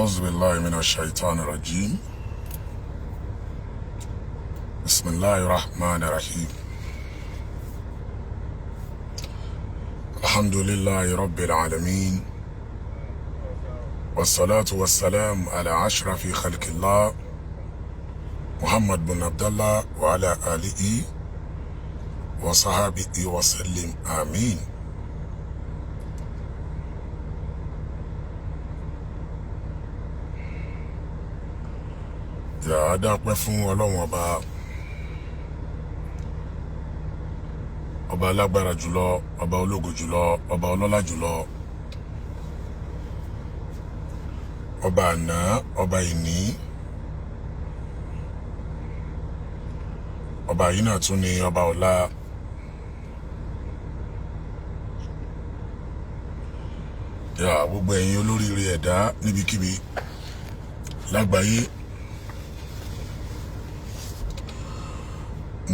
أعوذ بالله من الشيطان الرجيم. بسم الله الرحمن الرحيم. الحمد لله رب العالمين، والصلاة والسلام على أشرف خلق الله محمد بن عبد الله وعلى آله وصحبه وسلم، آمين. Yà á dápẹ́ fún Ọlọ́run ọba, ọba alágbára jùlọ, ọba ológo jùlọ, ọba ọlọ́lá jùlọ, ọba àná, ọba ìní, ọba yìí náà tún ni ọba ọ̀la. Yà gbogbo ẹ̀yin olóríire ẹ̀dá níbikíbi lágbàáyé,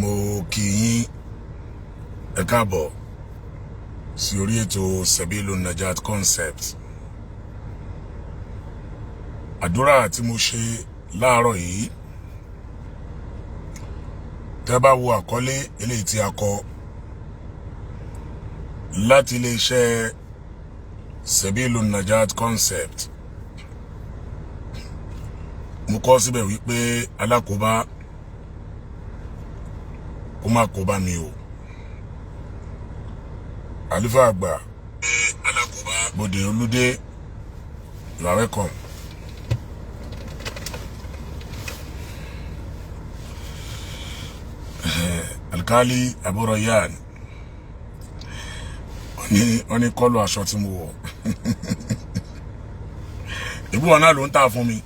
mo kí yín, ẹ káàbọ̀ sí orí ètò Sebilun Najat Concept. Àdúrà tí mo ṣe láàárọ̀ yìí, tẹ́ bá wo àkọlé eléyìí tí a kọ láti iléeṣẹ́ Sebilun Najat Concept, mo kọ síbẹ̀ wípé alákòóbá kó má kó bá mi o. Àlùfáà àgbà Bòdè Olúdé, you are welcome. Alkali Abu Rayyan, wọ́n ní kọ́lù aṣọ tí mo wọ̀, ìbúwọ̀n náà ló ń tà fún mi.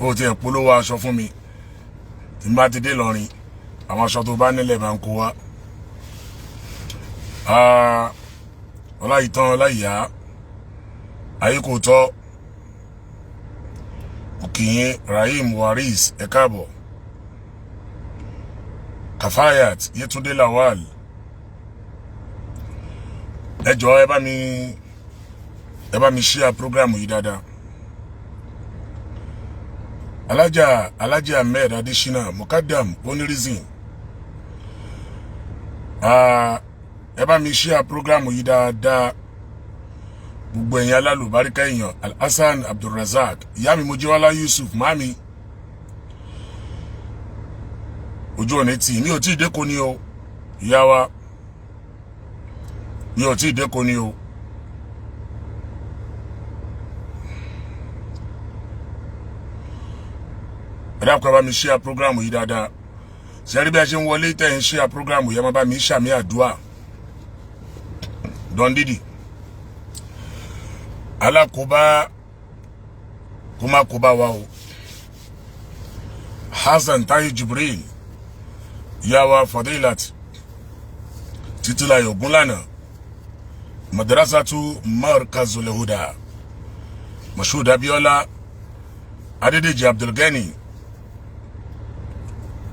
Ó tiẹ̀ polówó aṣọ fún mi. Tí n bá ti dé lọrin, àwọn aṣọ tó bá nílẹ̀ bá ń kó wá. Ọláìtàn, ọláìyá ayé kò tọ́ òkìyín. Rahim Waris, ẹ káàbọ̀. Kafayat Yetunde Lawal, ẹ jọ̀ọ́, ẹ bá mi share program yìí dáadáa. Alájà Alájà Ahmed Adesina Mukadam Onirizin, ẹ bá mi share program yìí dáadáa. Gbogbo ẹ̀yin alálùbáríkà èèyàn, Alhassan Abdulrazak, ìyá mi Mojíwálá Yusuf, mami ojú òní tì mí, ò tí ì déko ni o. Ìyá wa, mi ò tí ì déko ni o. Ẹ dákun, ẹ bá mi share program yìí dáadáa. Sẹ́rí bí a ṣe ń wọlé tẹ̀ ń share program yìí, ẹ má bá mi ṣàmì àdúrà dọ́ndídì. Alákòóbá kó má kóbá wa o. Hasan Taye Jibril, ìyá wa Fadilat Títílayọ̀ Ògúnlànà, Madrasatu Markazul Huda, Mashood Abiola, Adédèjì Abdulgani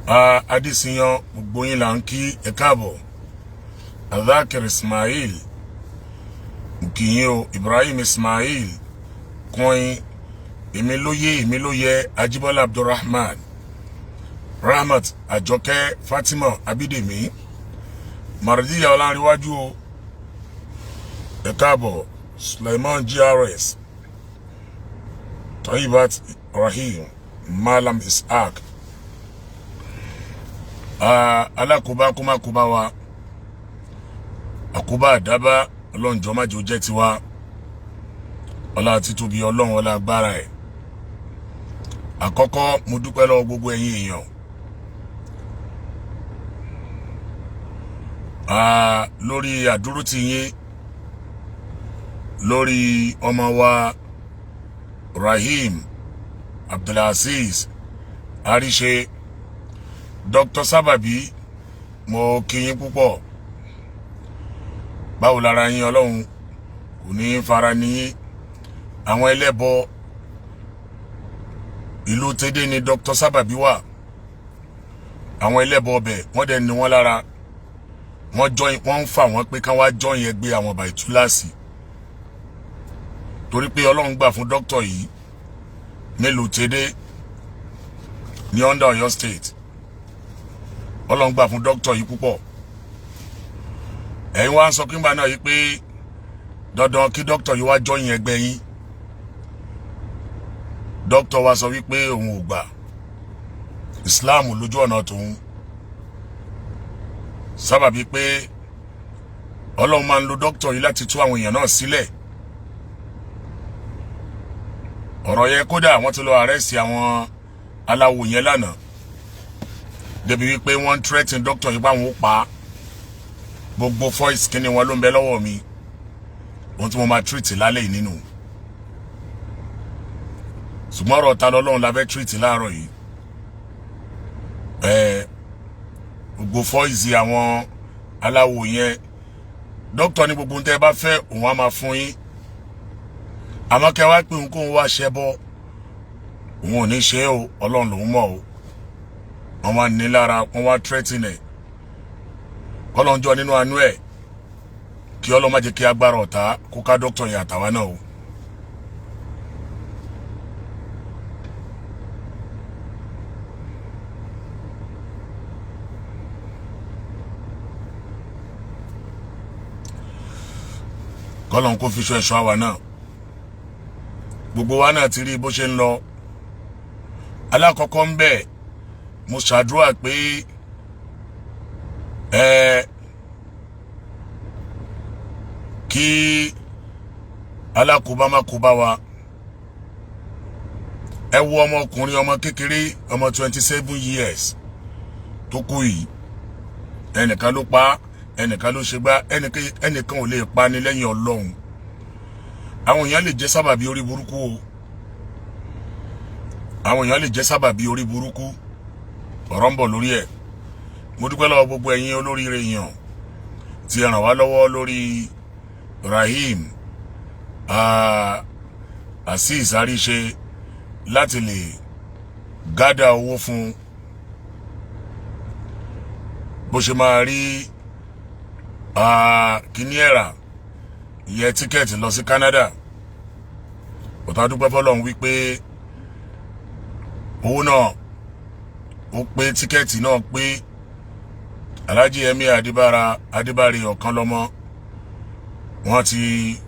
Adéṣiyàn, gbogbo yín là ń kí, ẹ káàbọ̀. Adhakir Ismail Nkiyin o. Ibrahim Ismail Kọ́yìn, èmi ló yé, èmi ló yẹ. Ajibola Abdulrahman, Rahmat Àjọkẹ́, Fatima Abídèmí, Mardiya Ọlánríwájú o, ẹ káàbọ̀. Suleiman GRS, Toyibat Rahim, Malam Ishaq. Alákòóbá kó má kóbá wa, àkóbá àdábá, ọlọ́njọ́ májò jẹ́ tiwa. Ọlá títóbi Ọlọ́run, ọlá agbára ẹ̀. Àkọ́kọ́, mo dúpẹ́ lọ́wọ́ gbogbo ẹ̀yin èèyàn lórí àdúrótì yín lórí ọmọ wa Rahim Abdulaziz Àríṣe. Dr. Sábàbí, mo kí yín púpọ̀. Báwo lára yín? Ọlọ́run kò ní í fara ní yín. Àwọn ẹlẹ́bọ ìlú Tẹ́dẹ́ ni Dr. Sábàbí wà. Àwọn ẹlẹ́bọ ọbẹ̀ wọ́n dẹ̀ ní wọ́n lára. Wọ́n join, wọ́n ń fà wọ́n pé kán wá join ẹgbẹ́ àwọn bàìtúláàsì. Torí pé Ọlọ́run gbà fún dókítà yìí nílùú Tèdè ní under Ọ̀yọ́ State. Ọlọ́run gbà fún dókítà yìí púpọ̀. Ẹ̀yin wá ń sọ kí n bá náà yìí pé dandan kí dókítà yìí wá join ẹgbẹ́ yín. Dókítà wa sọ wípé òun ò gbà, Islam lójú ọ̀nà tòun, sábàbí pé Ọlọ́run máa ń lo dókítà yìí láti tú àwọn èèyàn náà sílẹ̀. Ọ̀rọ̀ yẹn, kódà wọ́n ti lọ arrest àwọn aláwo yẹn lánàá, débi wípé wọ́n ń threaten dókítà yìí báwọn ó pa á. Gbogbo voice kíni wọn ló ń bẹ lọ́wọ́ mi, ohun tí mo máa treat lálẹ́ yìí nínú. Ṣùgbọ́n ọ̀rọ̀ ta lọ́lọ́run la fẹ́ treat láàárọ̀ yìí. Gbogbo voice àwọn aláwo yẹn, dókítà ní gbogbo ohun tẹ́ ẹ bá fẹ́, òun á máa fún yín, àmọ́ kẹ́ wá pé òun kóun wá ṣẹbọ, òun ò ní ṣe é o, Ọlọ́run lòún mọ̀ o. Wọ́n wá ní lára, wọ́n wá threaten ẹ̀. Kọ́lọ́njọ́ nínú àánú ẹ̀, kí Ọlọ́run má jẹ́ kí agbára ọ̀tá kó ká dókítà yẹn àtàwa náà o. Kọ́lọ́n kó fi ṣọ́ ẹ̀ṣọ́ àwa náà. Gbogbo wa náà ti rí bó ṣe ń lọ. Alákọ̀ọ́kọ́ ń bẹ̀, mo ṣàdúrà pé kí alákòóbá má kó bá wa. Ẹ wo ọmọkùnrin, ọmọ kékeré, ọmọ 27 years tó kú yìí. Ẹnìkan ló pa, ẹnìkan ló ṣe gbá, ẹnìkan ò lè pa ni lẹ́yìn Ọlọ́run. Àwọn èèyàn lè jẹ́ sábàbí orí burúkú o, àwọn èèyàn lè jẹ́ sábàbí orí burúkú. Ọ̀rọ̀ ń bọ̀ lórí ẹ̀. Mo dúpẹ́ lọ́wọ́ gbogbo ẹ̀yin olóríire èèyàn tí ẹ ràn wá lọ́wọ́ lórí Rahim Azeez Àríṣe láti lè gather owó fún bó ṣe máa rí kíní ẹ̀rà ìyẹn, ticket lọ sí Canada. Òtá dúpẹ́ fọlọ́run wípé owó náà ó pé, ticket náà pé. Alhaji Emi Adébára Adébárí ọ̀kan lọ́mọ, wọ́n ti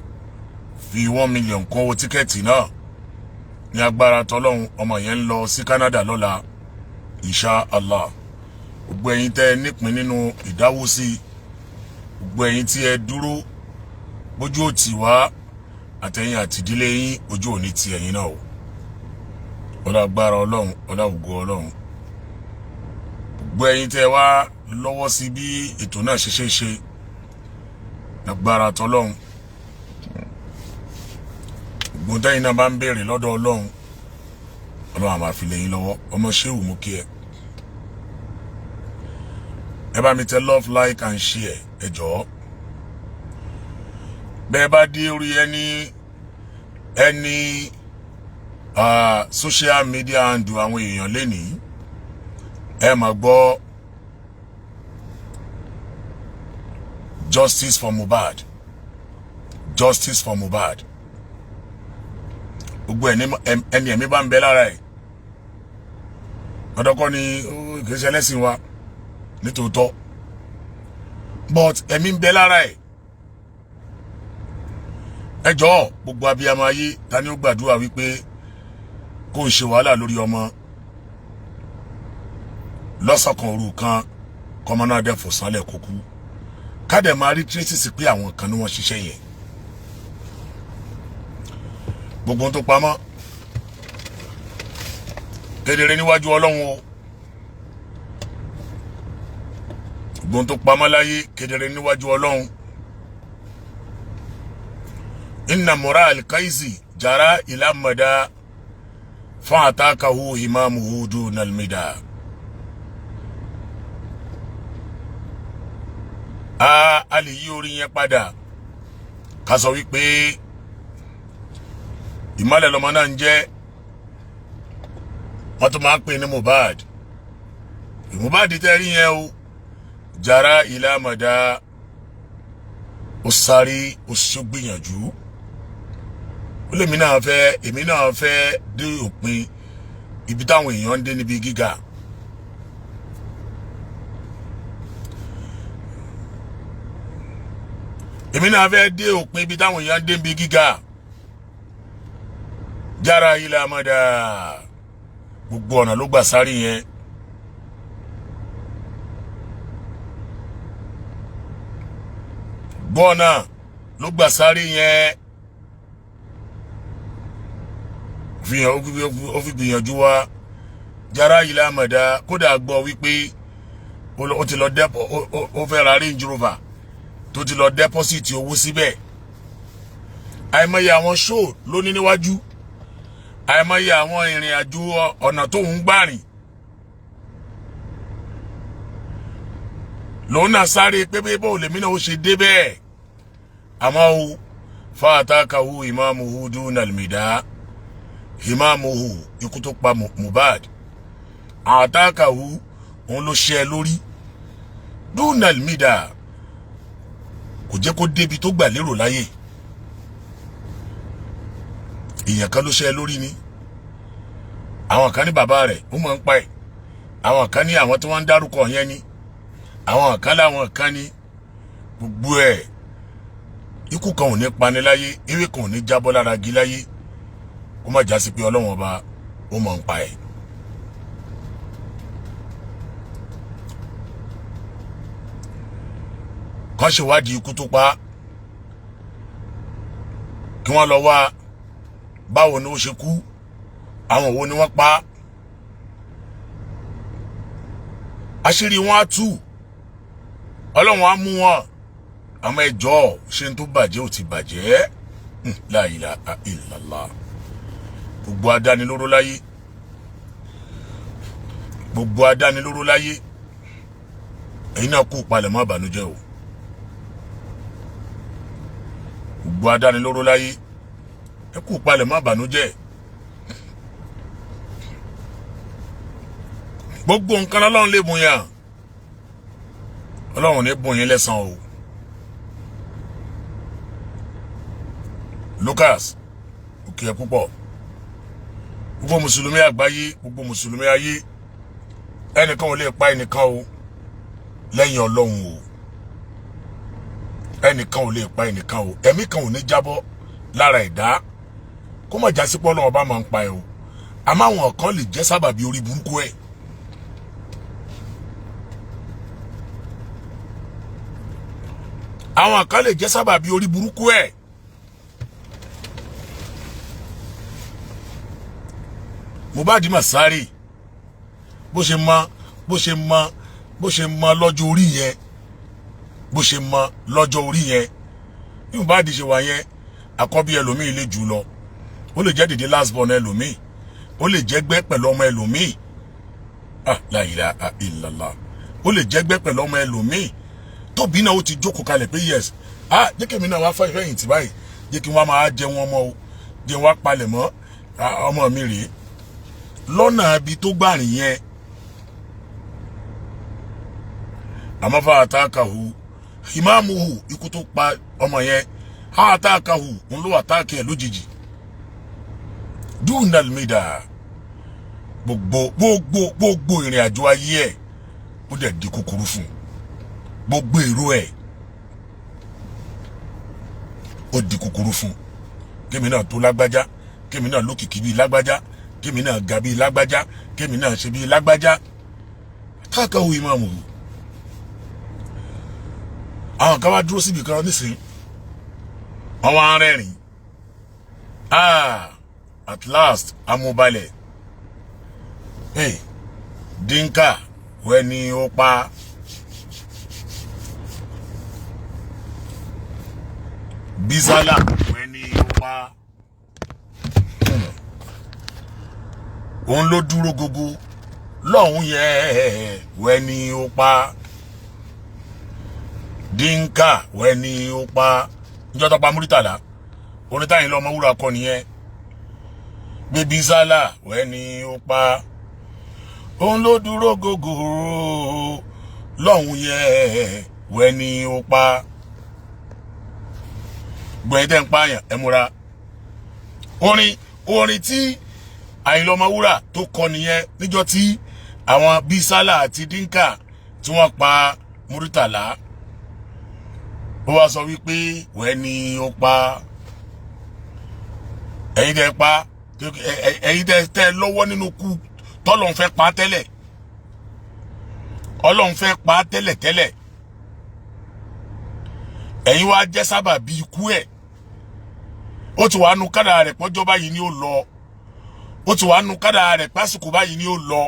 fi 1 million kún owó ticket náà. Ní agbára tọlọ́hun, ọmọ yẹn ń lọ sí Canada lọ́la, insha Allah. Gbogbo ẹ̀yin tẹ́ ẹ nípìn nínú ìdáwósí, gbogbo ẹ̀yin tí ẹ dúró bójú ò tì wá, àtẹ̀yìn àtìdílé yín, ojú ò ní ti ẹ̀yin náà o. Ọlá agbára Ọlọ́run, ọlá ògo Ọlọ́run. Gbogbo ẹ̀yin tẹ́ wá lọ́wọ́ sí bí ètò náà ṣe ṣe ṣe, agbára tọlọ́run, gbogbo tẹ́yin náà bá ń béèrè lọ́dọ̀ Ọlọ́run, Ọlọ́run á máa fi lé yín lọ́wọ́. Ọmọ ṣéwù, mú kí ẹ ẹ bá mi tẹ love, like and share. Ẹ jọ̀ọ́, bẹ́ẹ̀ bá dé orí ẹni social media handle àwọn èèyàn lénìí, ẹ máa gbọ́ "Justice for Mohbad, justice for Mohbad". Gbogbo ẹni ẹ̀mí bá ń bẹ lára ẹ̀ ọ̀dọ́kọ́ ni kì í ṣe ẹlẹ́sìn wa nítòótọ́, but ẹ̀mí ń bẹ lára ẹ̀. Ẹ jọ̀ọ́, gbogbo abiyamọ ayé, ta ni ó gbàdúrà wípé kó ń ṣe wàhálà lórí ọmọ lọ́sàn-án òru kan, kọ́mọ náà dẹ̀ fò sánlẹ̀ kó kú, ká dẹ̀ máa rí traces pé àwọn kan ní wọ́n ṣiṣẹ́ yẹn? Gbogbo ohun tó pamọ́ kedere níwájú Ọlọ́run o. Gbogbo ohun tó pamọ́ láyé, kedere níwájú Ọlọ́run. Inna moral kaisi jara ila mada fa'atakahu imamuhu dunal mida. A lè yí orí yẹn padà, ká sọ wípé ìmọ̀lẹ̀ lọmọ náà ń jẹ́. Wọ́n tún máa ń pè ní Mohbad. Mohbad tẹ́ rí yẹn o, jara ila mada, ó sáré, ó ṣó gbìyànjú. Ó lèmi náà fẹ́, èmi náà fẹ́ dé òpin ibi táwọn èèyàn ń dé níbi gíga. Èmi náà fẹ́ dé òpin ibi táwọn èèyàn ń dé níbi gíga. Jára ilẹ̀ amọ̀dà, gbogbo ọ̀nà ló gbà sáré yẹn. Gbọ́nà ló gbà sáré yẹn, ó fi gbìyànjú wa. Jára ilẹ̀ amọ̀dà, kódà gbọ́ wípé ó ti lọ dẹ́pọ̀, ó fẹ́ ra Range Rover tó ti lọ deposit owó síbẹ̀. Àìmọye àwọn show ló ní níwájú, àìmọye àwọn ìrìn àjò ọ̀nà tó ń gbà rìn lòun náà sáré pé bí bó lèmi náà ó ṣe dé bẹ́ẹ̀. Àmọ́ o fàtàkàwù ìmáàmùhù dúnàlmìdá ìmáàmùhù, ikú tó pa Mohbad, àtàkàwù òun ló ṣe ẹ lórí dúnàlmìdá, kò jẹ́ kó débi tó gbà lérò láyé. Èèyàn kan ló ṣe ẹ lórí ni. Àwọn kan ní bàbá rẹ̀ ó máa ń pa ẹ̀, àwọn kan ní àwọn tí wọ́n ń dárúkọ yẹn ni, àwọn kan láwọn kan ní gbogbo ẹ̀. Ikú kan ò ní pani láyé, ewé kan ò ní jábọ́ lára igi láyé kó má jásí pé Ọlọ́wọ́n Ọba ó máa ń pa ẹ̀. Kàn ṣèwádìí ikú tó pa á, kí wọ́n lọ wá báwo ni ó ṣe kú, àwọn wo ni wọ́n pa á, àṣírí wọn á tú, Ọlọ́run á mú wọn. Àmọ́ ẹjọ́ ṣe ń tó bàjẹ́ ò ti bàjẹ́. La ilaha illallah. Gbogbo adánilóró láyé, gbogbo adánilóró láyé, ẹ̀yin náà kú palẹ̀mọ́ ìbànújẹ́ o. Gbogbo adánilóró láyé, ẹ kú palẹ̀mọ́ ìbànújẹ́. Gbogbo nǹkan Ọlọ́run lè bùn yàn, Ọlọ́run ní bùn yín lẹ́san o. Lucas òkè ẹ púpọ̀. Gbogbo mùsùlùmí àgbáyé, gbogbo mùsùlùmí ayé, ẹnìkan ò lè pa ẹnìkan o lẹ́yìn Ọlọ́run o. Ẹnìkan ò lè pa ẹnìkan o. Ẹ̀mí kan ò ní jábọ́ lára ẹ̀dá kó má jásí pé Ọlọ́run ọba máa ń pa ẹ o. Àmọ́ àwọn kan lè jẹ́ sábàbí orí burúkú ẹ̀. Àwọn kan lè jẹ́ sábàbí orí burúkú ẹ̀. Mohbad mà sáré bó ṣe mọ, bó ṣe mọ, bó ṣe mọ lọ́jọ́ orí yẹn, bó ṣe mọ lọ́jọ́ orí yẹn. Bí Mohbad ṣe wà yẹn, àkọ́bí ẹlòmíì lè jù lọ, ó lè jẹ́ dèdè last born ẹlòmíì, ó lè jẹ́gbẹ́ pẹ̀lú ọmọ ẹlòmíì. Ah, la ilaha illallah. Ó lè jẹ́gbẹ́ pẹ̀lú ọmọ ẹlòmíì tóbi náà ó ti jókòó kalẹ̀ pé yes, ah, jẹ́ kí èmi náà wá fẹ̀yìntì báyìí, jẹ́ kí wọ́n máa jẹun ọmọ o, jẹ́ wọ́n palẹ̀ mọ́ ọmọ mi rèé lọ́nà ibi tó gbà rìn yẹn. Àmọ́ fa àtàkàhù ìmáàmùhù, ikú tó pa ọmọ yẹn, àtàkàhù òun ló àtàkì ẹ̀ lójijì dúnàlmídà. Gbogbo gbogbo gbogbo ìrìn àjò ayé ẹ̀ ó dẹ̀ di kúkúrú fún un. Gbogbo èrò ẹ̀ ó di kúkúrú fún un. Kémi náà tó lágbájá, kémi náà lókìkí bíi lágbájá, kémi náà ga bíi lágbájá, kémi náà ṣe bíi lágbájá. Káàkiri ìmáàmù, àwọn kan wá dúró síbi kan nísìnyí, wọn wá ń rẹ́rìn. Ah, at last amúbalẹ̀. Hey, dínkà wẹ́ni ó pa. Bizala wẹ́ni ó pa. Òun ló dúró gógó lọ́hùn yẹn wẹ́ni ó pa. Dínkà wẹ́ni ó pa. Níjọ́ tó pa Múrítàlá, onítàyìn lọ́mọ wúrà kọ nìyẹn. Gbé Bizala wẹ́ni ó pa. Òun ló dúró gógó lọ́hùn yẹn wẹ́ni ó pa. Gbẹ̀yìn tẹ́ ń pààyàn, ẹ múra. Orin tí Àyìnlá Ọmọwúrà tó kọ nìyẹn níjọ́ tí àwọn Bísálà àti Dínkà tí wọ́n pa Múrítàlá. Ó wá sọ wípé wẹ́ẹ́ ni ó pa ẹ̀yin tẹ́ pa, ẹ̀yin tẹ́ lọ́wọ́ nínú kú tọ́lọ́n fẹ́ pa tẹ́lẹ̀, Ọlọ́run fẹ́ pa tẹ́lẹ̀ tẹ́lẹ̀, ẹ̀yin wá jẹ́ sábà bí ikú ẹ̀. Ó ti wàá nu kádà rẹ̀ pọ́jọ́ báyìí ni ó lọ, ó ti wàá nu kádà rẹ̀ pásìkò báyìí ni ó lọ,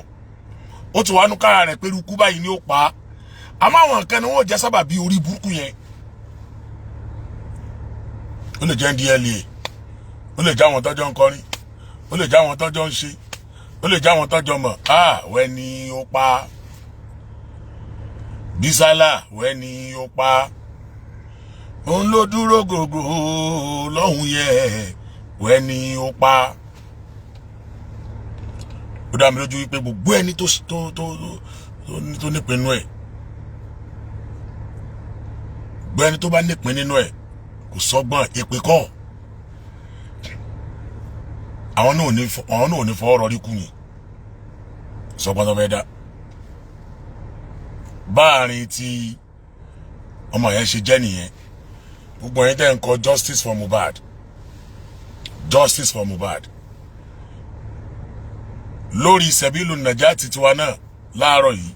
ó ti wàá nu kádà rẹ̀ pẹ̀lú ikú báyìí ni ó pa. Àmọ́ àwọn nǹkan ni wọ́n jẹ́ sábà bí orí burúkú yẹn. Ó lè jẹ́ NDLEA, ó lè jẹ́ àwọn tọ́jọ́ ń kọrin, ó lè jẹ́ àwọn tọ́jọ́ ń ṣe, ó lè jẹ́ àwọn tọ́jọ́ mọ̀. Ah, wẹ́ ni ó pa Bísálà, wẹ́ ni ó pa òun ló dúró gògò lọ́hùn yẹ, wẹ́ ni ó pa. Ó dá mi lójú wípé gbogbo ẹni tó tó tó tó nípinnu ẹ̀, gbogbo ẹni tó bá nípin nínú ẹ̀, kò sọ́gbọ́n èpè kọ́. Àwọn náà ò ní fọwọ́ rọrí kú ni sọ́gbọ́n tó fẹ́ dá. Báàrin tí ọmọ yẹn ṣe jẹ́ nìyẹn. Gbogbo yẹn tẹ́ ń kọ "Justice for Mohbad, justice for Mohbad" lórí Sẹ̀bílù Nàjàtì tiwa náà láàárọ̀ yìí,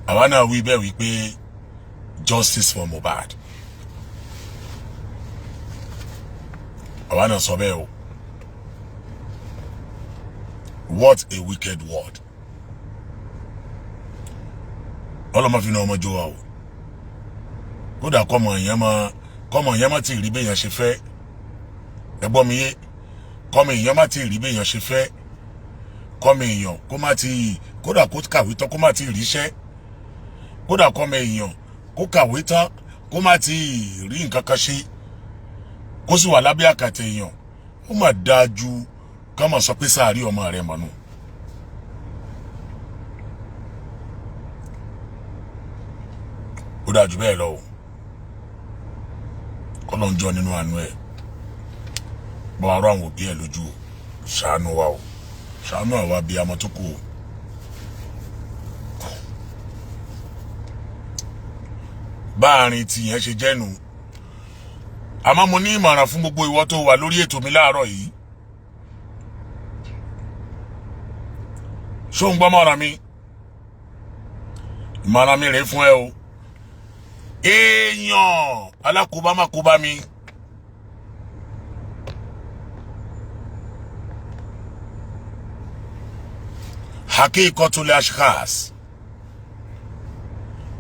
àwa náà wí bẹ́ẹ̀ wípé justice for Mohbad. Àwa náà sọ bẹ́ẹ̀ o. What a wicked word! Ọlọ́mọ fi ní ọmọ jó wa o. Kódà kọ́mọ yẹn má ti rí béèyàn ṣe fẹ́. Ẹ gbọ́ mi yé, kọ́mọ èèyàn má ti rí béèyàn ṣe fẹ́, kọ́mọ èèyàn kó má ti, kódà kó kàwé tán, kó má ti ríṣẹ́, kódà kọ́mọ èèyàn kó kàwé tán, kó má ti rí nǹkan kan ṣe, kó sì wà lábẹ́ àkàtà èèyàn, ó mà dáa ju ká mà sọ pé sáà rí ọmọ rẹ̀ mọ̀nù. Ó dáa jù bẹ́ẹ̀ lọ o. Kọ́lọ́ ń jọ nínú àánú ẹ̀ bọ́ arọ́ àwọn òbí ẹ̀ lójú o. Ṣàánú wa o, ṣàánú àwa bíi amọ̀ tó kù o. Báàrin tìyẹn ṣe jẹ́nu. Àmọ́ mo ní ìmọ̀ràn fún gbogbo ìwọ tó wà lórí ètò mi láàárọ̀ yìí. Ṣó ń gbọ́ mọ̀ràn mi? Ìmọ̀ràn mi rèé fún ẹ o. Èèyàn alákòóbá má kóbá mi. Haqiqatul ashkhas,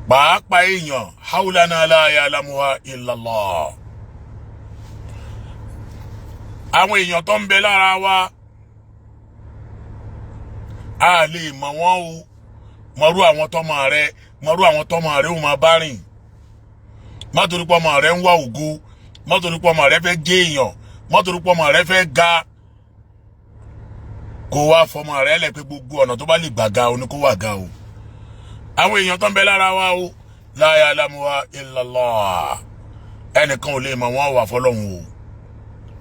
pàápàá èèyàn, hawlana la ya'lamuha illallah. Àwọn èèyàn tó ń bẹ lára wa, a lè mọ̀ wọ́n o. Mọ̀rú àwọn tọ́mọ rẹ, mọ̀rú àwọn tọ́mọ rẹ ó máa bá rìn. Má torí pé ọmọ rẹ ń wá ògo, má torí pé ọmọ rẹ fẹ́ jẹ́ èèyàn, má torí pé ọmọ rẹ fẹ́ ga, kó wá fọmọ rẹ lẹ pé gbogbo ọ̀nà tó bá lè gbà ga o ní kó wà ga o. Àwọn èèyàn tó ń bẹ lára wa o, la ya'lamuha illallah, ẹnìkan ò lè mọ̀ wọ́n wà fọlọ́hún o.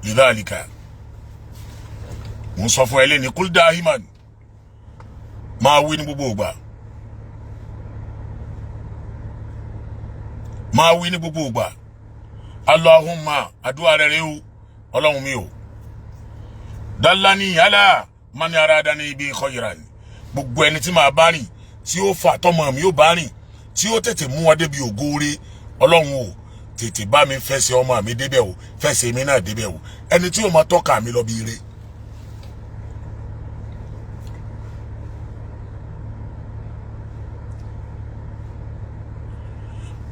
Lidhalika, mo ń sọ fún ẹ lẹ́ni, kul dahiman, máa wí ní gbogbo ìgbà, máa wí ní gbogbo ìgbà, Allahumma, àdúrà rẹ rẹ o, ọlọ́run mi o, dallani ala mani aradani bi khayran. Gbogbo ẹni tí màá bá rìn, tí ó fà tọmọ mi ó bá rìn, tí ó tètè mú wọn débi ògo rẹ̀, ọlọ́run o, tètè bá mi fẹsẹ̀ ọmọ mi débẹ̀ o, fẹsẹ̀ mi náà débẹ̀ o, ẹni tí ó máa tọ́ka mi lọ bí ire.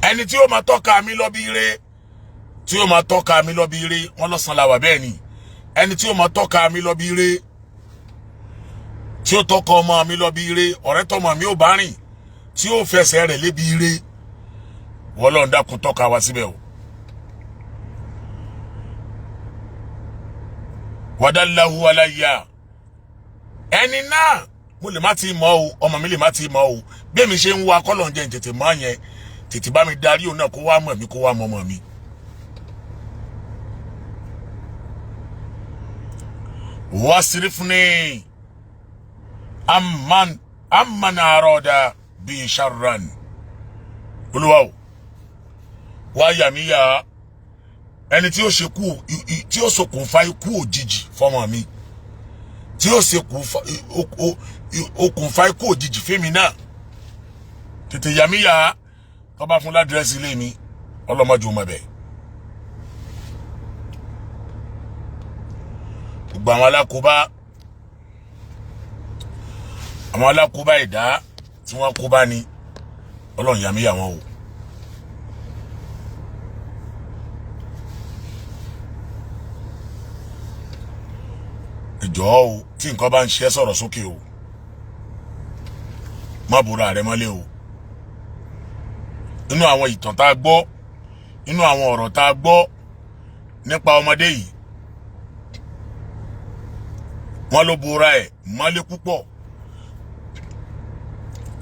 Ẹni tí ó máa tọ́ka mi lọ bí ire, tí ó máa tọ́ka mi lọ bí ire, wọ́n lọ́sàn-án la wà bẹ́ẹ̀ ni. Ẹni tí ó máa tọ́ka mi lọ bí ire, tí ó tọ́ka ọmọ mi lọ bí ire, ọ̀rẹ́ tọmọ mi ò bá rìn, tí ó fẹsẹ̀ rẹ̀ lébi ire, wọ́n lọ́n dákun tọ́ka wa síbẹ̀ o. Wàdàláhu aláya, ẹni náà mo lè má ti mọ̀ o, ọmọ mi lè má ti mọ̀ o. Bí èmi ṣe ń wá kọ́lọ̀ ń jẹ́ tètè mọ̀ yẹn, tètè bá mi darí òun náà, kó wá mọ̀ mí, kó wá mọ̀ ọmọ mi. Wasrifni amman amman arada bi sharran. Olúwa o, wá yà mí yà ẹni tí ó ṣe kú, tí ó ṣokùnfà ikú òjijì fọmọ mi, tí ó ṣe okùnfà ikú òjijì fẹ́mi náà, tètè yà mí yà. Tó bá fún ládírẹ́sì ilé mi, ọlọ́mọdé ọmọ bẹ́ẹ̀. Gbogbo àwọn alákòóbá, àwọn alákòóbá ẹ̀dá tí wọ́n kóbá ni, Ọlọ́run yà mí yà wọ́n o. Ẹ jọ̀ọ́ o, tí nǹkan bá ń ṣe, sọ̀rọ̀ sókè o, má bora rẹ mọ́lẹ̀ o. Nínú àwọn ìtàn tá a gbọ́, nínú àwọn ọ̀rọ̀ tá a gbọ́ nípa ọmọdé yìí, wọ́n ló bora ẹ̀ mọ́lẹ̀ púpọ̀.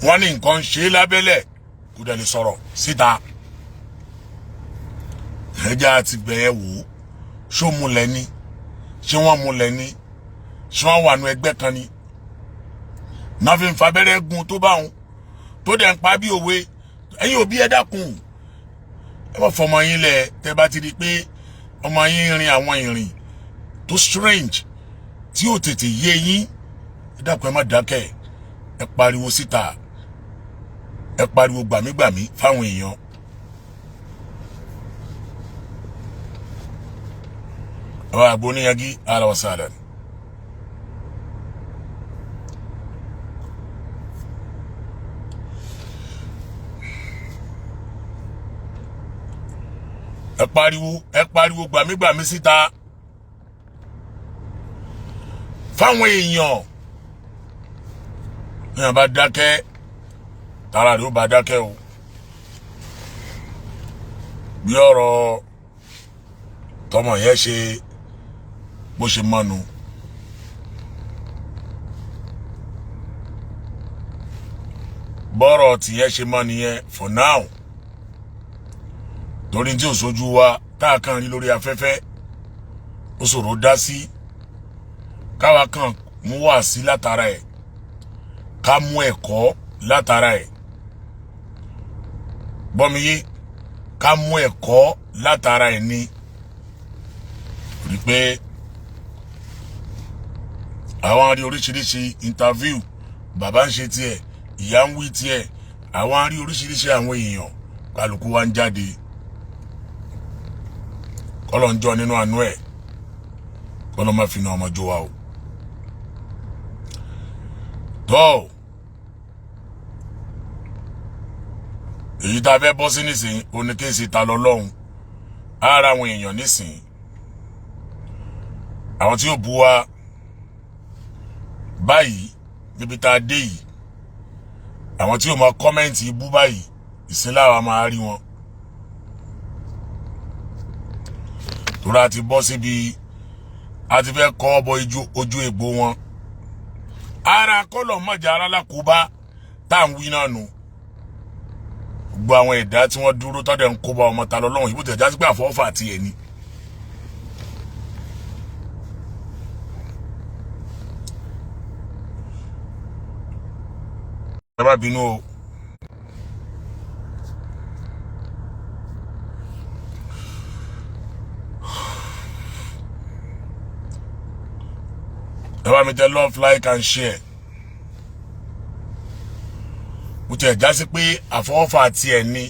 Wọ́n ní nǹkan ń ṣe lábẹ́lẹ̀, kò dẹ̀ lè sọ̀rọ̀ síta. Ẹja àti bẹ̀ẹ́ wò ó, ṣó múlẹ̀ ni? Ṣé wọ́n múlẹ̀ ni? Ṣé wọ́n wà nù ẹgbẹ́ kan ni náà fi ń fa abẹ́rẹ́ gun tó bá wọn, tó dẹ̀ ń pa bí òwe? Ẹ̀yin òbí, ẹ dákun, ẹ má fọmọ yín lẹ̀. Tẹ́ bá ti di pé ọmọ yín rin àwọn ìrìn tó strange tí ò tètè yé yín, ẹ dákun, ẹ má dákẹ́, ẹ pariwo síta, ẹ pariwo gbàmígbàmí fáwọn èèyàn. Àwọn àgbo oníyanjú, ahlan wa sahlan. Ẹ pariwo, ẹ pariwo gbàmígbàmí síta fáwọn èèyàn. Èèyàn bá dákẹ́, tara rẹ̀ ó bá dákẹ́ o. Bí ọ̀rọ̀ tọmọ yẹn ṣe bó ṣe mọ́nu. Bọ́rọ̀ tìyẹn ṣe mọ́ nìyẹn for now, torí tí ò sójú wa tá a kàn rí lórí afẹ́fẹ́, ó ṣòro dá sí. Káwa kàn mú wá sí látara ẹ̀, ká mú ẹ̀kọ́ látara ẹ̀. Gbọ́miyé, ká mú ẹ̀kọ́ látara ẹ̀ ni rí pé àwọn rí oríṣiríṣi interview, bàbá ń ṣe tiẹ̀, ìyá ń wí tiẹ̀, àwọn rí oríṣiríṣi àwọn èèyàn, kálukú wa ń jáde. Kọ́lọ̀ ń jọ nínú àánú ẹ̀, kọ́lọ̀ má fi na ọmọ jó wa o. Tó èyí tá a fẹ́ bọ́ sí nísìnyí, oníkéèsì ta lọ lọ́hùn ara àwọn èèyàn nísìnyí, àwọn tí yóò bu wa báyìí níbi tá a dé yìí, àwọn tí yóò máa comment ibú báyìí, ìsínláwa máa rí wọn. Torí a ti bọ́ síbi a ti fẹ́ kọ́ bọ ojú egbò wọn. Ara kọ́lọ̀ mọ̀jà ara lákòóbá tá à ń wí náà nù. Gbogbo àwọn ẹ̀dá tí wọ́n dúró tọ́dẹ̀ ń kó bá ọmọ ta lọ́lọ́run ìbò tẹ̀ jásí pé àfọwọ́fà àti ẹ̀ ni. Ẹ má bínú o. Ẹ bá mi tẹ love, like and share. Bó tiẹ̀ já sí pé àfọwọ́fà tiẹ̀ ni.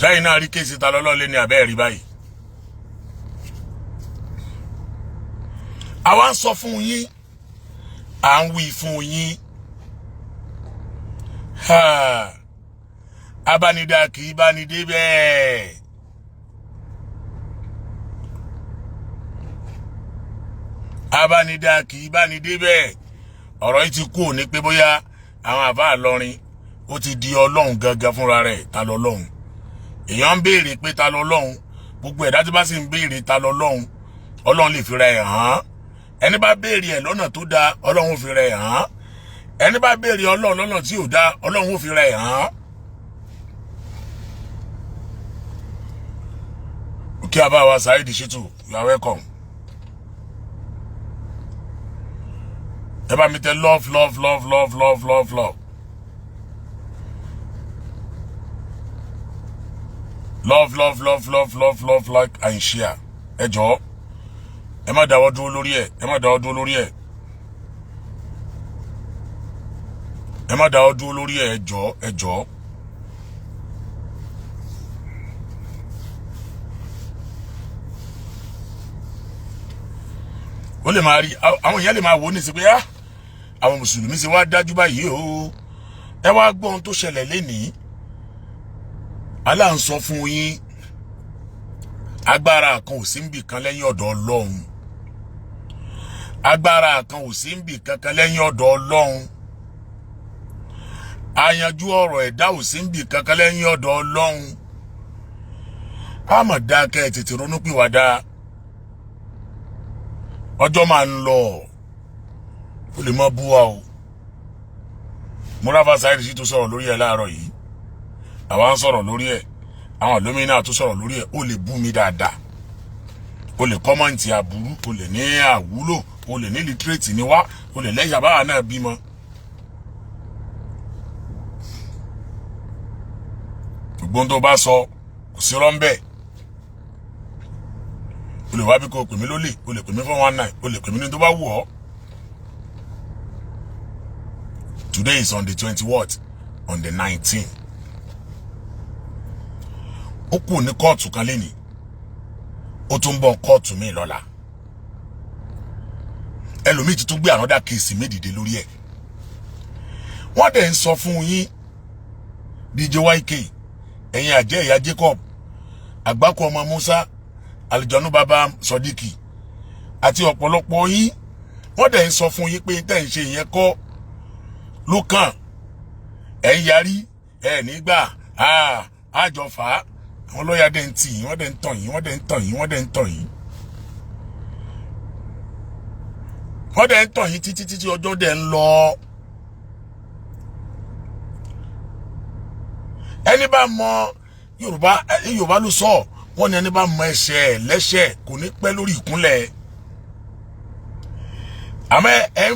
Sẹ́yìn náà rí case ta lọ́lọ́lé ní abẹ́ rí báyìí. Àwa ń sọ fún yín, à ń wí fún yín, abánidá kì í báni dé bẹ́ẹ̀. Abánidá kì í báni dé bẹ́ẹ̀. Ọ̀rọ̀ yìí ti kú ní pé bóyá àwọn àbá àlọrin, ó ti di Ọlọ́run gangan fúnra rẹ̀. Ta lọ́lọ́run? Èèyàn ń béèrè pé ta lọ́lọ́run. Gbogbo ẹ̀dá tí bá sì ń béèrè ta lọ́lọ́run, Ọlọ́run lè fira ẹ̀ hàn. Ẹni bá béèrè ẹ̀ lọ́nà tó dáa, Ọlọ́run ó fira ẹ̀ hàn. Ẹni bá béèrè Ọlọ́run lọ́nà tí ò dáa, Ọlọ́run ó fira ẹ̀ hàn. Kí a bá wa Saheed Shittu, you are welcome. Ẹ bá mi tẹ love, love, love, love, love, love, love, love, love, love, love, love, love, like and share. Ẹ jọ̀ọ́, ẹ má dáwọ́ dúró lórí ẹ̀, ẹ má dáwọ́ dúró lórí ẹ̀, ẹ má dáwọ́ dúró lórí ẹ̀. Ẹ jọ̀ọ́, ẹ jọ̀ọ́. Ó lè máa rí àwọn èèyàn lè máa wò ó ní sí pé, ah, àwọn mùsùlùmí ṣe wá dájú báyìí o. Ẹ wá gbọ́ ohun tó ṣẹlẹ̀ lénìí. Allah ń sọ fún yín, agbára kan ò sí níbì kan lẹ́yìn ọ̀dọ̀ Ọlọ́run. Agbára kan ò sí níbì kankan lẹ́yìn ọ̀dọ̀ Ọlọ́run. Àyànjú ọ̀rọ̀ ẹ̀dá ò sí níbì kankan lẹ́yìn ọ̀dọ̀ Ọlọ́run. Àmọ̀ dákẹ́ ẹ̀, tètè ronúpìwàdà. Ọjọ́ máa ń lọ. Ó lè mọ́ bú wa o. Murafa Saheed sì tún sọ̀rọ̀ lórí ẹ̀ láàárọ̀ yìí. Àwa ń sọ̀rọ̀ lórí ẹ̀, àwọn lómìnira tún sọ̀rọ̀ lórí ẹ̀. Ó lè bú mi dáadáa, ó lè comment aburú, ó lè ní àwúlò, ó lè ní illiterate ni wá, ó lè lẹ́yìn àbáwá náà bímọ. Gbogbo tó bá sọ, kò sí rọ́ńbẹ́. O lè wá bí kò pè mí lólè, o lè pè mí 419, o lè pè mí ní tó bá wù ọ́. Today is on the 20 what? On the 19. Ó kù ní kóòtù kan lénìí, ó tún bọ̀ kóòtù míì lọ́la. Ẹlòmíì ti tún gbé another case mi dìde lórí ẹ̀. Wọ́n dẹ̀ ń sọ fún yín, DJ YK, ẹ̀yin àjẹ́ ìyá Jacob, àgbákò ọmọ Musa, àlùjọ́nú bàbá Sodiqi àti ọ̀pọ̀lọpọ̀ yín, wọ́n dẹ̀ ń sọ fún yín pé tẹ́ ń ṣe ìyẹn kọ́ ló kàn. Ẹ̀ ń yarí ẹ̀ nígbà àjọ fà á. Àwọn lọ́ọ̀yà dẹ̀ ń tì yín, wọ́n dẹ̀ ń tàn yín, wọ́n dẹ̀ ń tàn yín, wọ́n dẹ̀ ń tàn yín, wọ́n dẹ̀ ń tàn yín títí títí. Ọjọ́ dẹ̀ ń lọ. Ẹni bá mọ Yorùbá, Yorùbá ló sọ, wọ́n ní ẹni bá mọ ẹsẹ̀ lẹ́sẹ̀ kò ní pẹ́ lórí ìkúnlẹ̀. Àmọ́ ẹ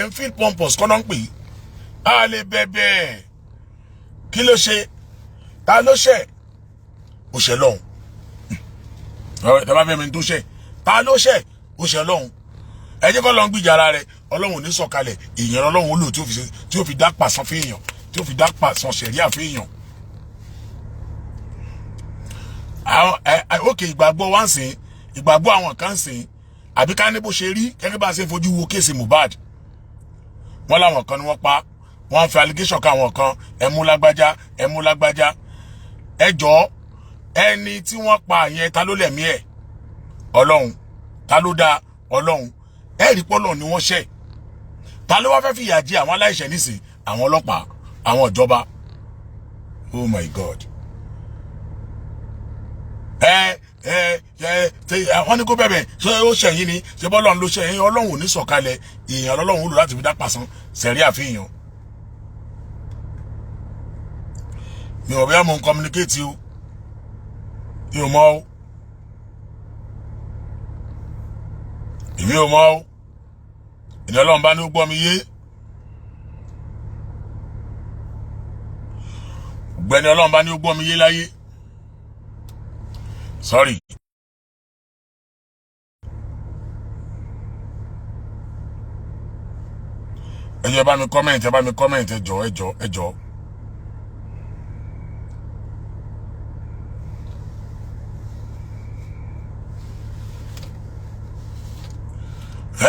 ń feel pompous kọ́nà ń pè é. A lè bẹ̀bẹ̀. Kí ló ṣe? Ta ló ṣẹ̀? Ó ṣẹ̀ lọ́hùn. Ẹ bá fẹ́ mi tó ṣẹ̀, ta ló ṣẹ̀? Ó ṣẹ̀ lọ́hùn. Ẹ jẹ́ kó lọ́n gbìjà ara rẹ̀. Ọlọ́run ò ní sọ̀kalẹ̀. Èèyàn Ọlọ́run ó lò tí ó fi dá pàṣán fẹ́yàn, tí ó fi dá pàṣán ṣẹ̀ríà fẹ́yàn. Àwọn ẹ òkè ìgbàgbọ́ wá ń sìn, ìgbàgbọ́ àwọn kan ń sìn, àbí ká ní bó ṣe rí gẹ́gẹ́ bá a ṣe ń fojú wo case Mohbad. Wọ́n láwọn kan ni wọ́n pa. Wọ́n fi allegation kan àwọn kan, ẹ mú lágbájá, ẹ mú lágbájá. Ẹ jọ̀ọ́, ẹni tí wọ́n pa yẹn, ta ló lẹ̀mí ẹ̀? Ọlọ́run. Ta ló dá? Ọlọ́run. Ẹ rí pọ́lọ̀ ni wọ́n ṣẹ̀. Ta ló wá fẹ́ fìyà jẹ àwọn aláìṣẹ̀ nísìn? Àwọn ọlọ́pàá, àwọn ìjọba. Oh my God! Ẹ ẹ ẹ ṣe wọ́n ní kó bẹ̀bẹ̀? Ṣé ó ṣẹ̀yìn ni? Ṣé bọ́lọ́run ló ṣẹ̀yìn? Ọlọ́run ò ní sọ̀kalẹ̀. Èèyàn lọ́lọ́run ó lò láti fi dá pàṣán sẹ̀rí àfihàn. Mi ò bí mo ń communicate o. Mi ò mọ̀ o, èmi ò mọ̀ o. Ìní Ọlọ́run bá ní ó gbọ́ mi yé. Ọ̀gbẹ́ni, Ọlọ́run bá ní ó gbọ́ mi yé láyé. Sorry. Ẹ jọ̀ọ́, ẹ bá mi comment, ẹ bá mi comment. Ẹ jọ̀ọ́, ẹ jọ̀ọ́, ẹ jọ̀ọ́.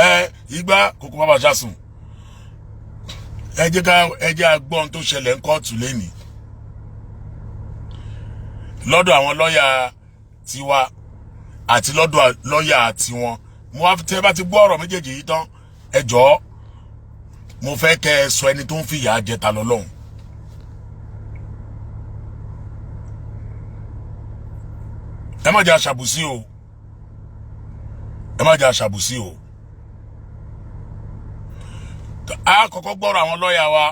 Ẹ ìgbà kókó bàbá ṣàsùn. Ẹ jẹ́ ká ẹ jẹ́ agbọ́n tó ṣẹlẹ̀ ń kóòtù lẹ́nìí lọ́dọ̀ àwọn lọ́ọ̀yà tiwa àti lọ́dọ̀ lọ́ọ̀yà tiwọn. Mo wá tẹ́ bá ti gbọ́ ọ̀rọ̀ méjèèjì yìí tán, ẹ jọ̀ọ́, mo fẹ́ kẹ́ ẹ sọ ẹni tó ń fìyà jẹ ta lọ́lọ́hùn. Ẹ má jẹ́ aṣàbùsí o, ẹ má jẹ́ aṣàbùsí o. A kọ́kọ́ gbọ́rọ̀ àwọn lọ́ọ̀yà wa,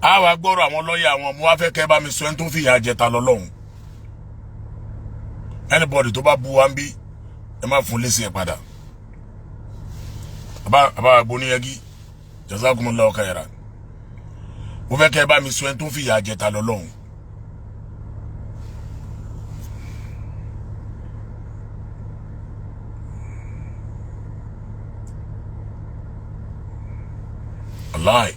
a wá gbọ́rọ̀ àwọn lọ́ọ̀yà wọn. Mo wá fẹ́ kẹ́ bá mi sọ ẹni tó ń fìyà jẹ ta lọ́lọ́hùn. Anybody tó bá bu wa ń bí, ẹ má fún lésì ẹ padà. Àbá agbóníyẹgí, jazakumullahu khairan. Mo fẹ́ kẹ́ ẹ bá mi sọ ẹni tó ń fìyà jẹ Ta lọ́lọ́hún. Wallahi.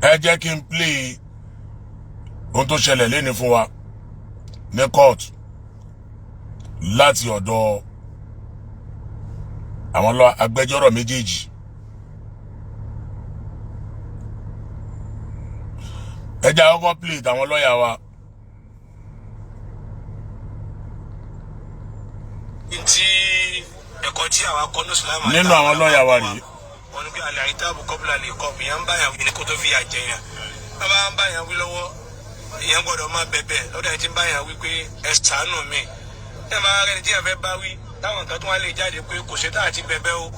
Ẹ jẹ́ kí n play ohun tó ṣẹlẹ̀ léni fún wa ní court láti ọ̀dọ̀ àwọn agbẹjọ́rò méjèèjì. Ẹ jẹ́ àkọ́kọ́ play tàwọn lọ́ọ̀yà wa. Tí ẹ̀kọ́ tí àwa kọ́ ní Ìsìlámù. Nínú àwọn lọ́ọ̀yà wa rèé. Wọn ní pé العتاب قبل العقاب, ìyẹn ń bá yàn wí ní kó tó fi àjẹ yàn. Wọn bá ń bá yàn wí lọ́wọ́, ìyẹn gbọ́dọ̀ máa bẹ̀bẹ̀ lọ́dọ̀ ẹni tí ń bá yàn wí pé ẹ ṣàánú mi. Ẹ máa rẹni tí yàn fẹ́ bá wí, táwọn nǹkan tó wá lè jáde pé kò ṣe tá àti bẹ̀bẹ̀ o.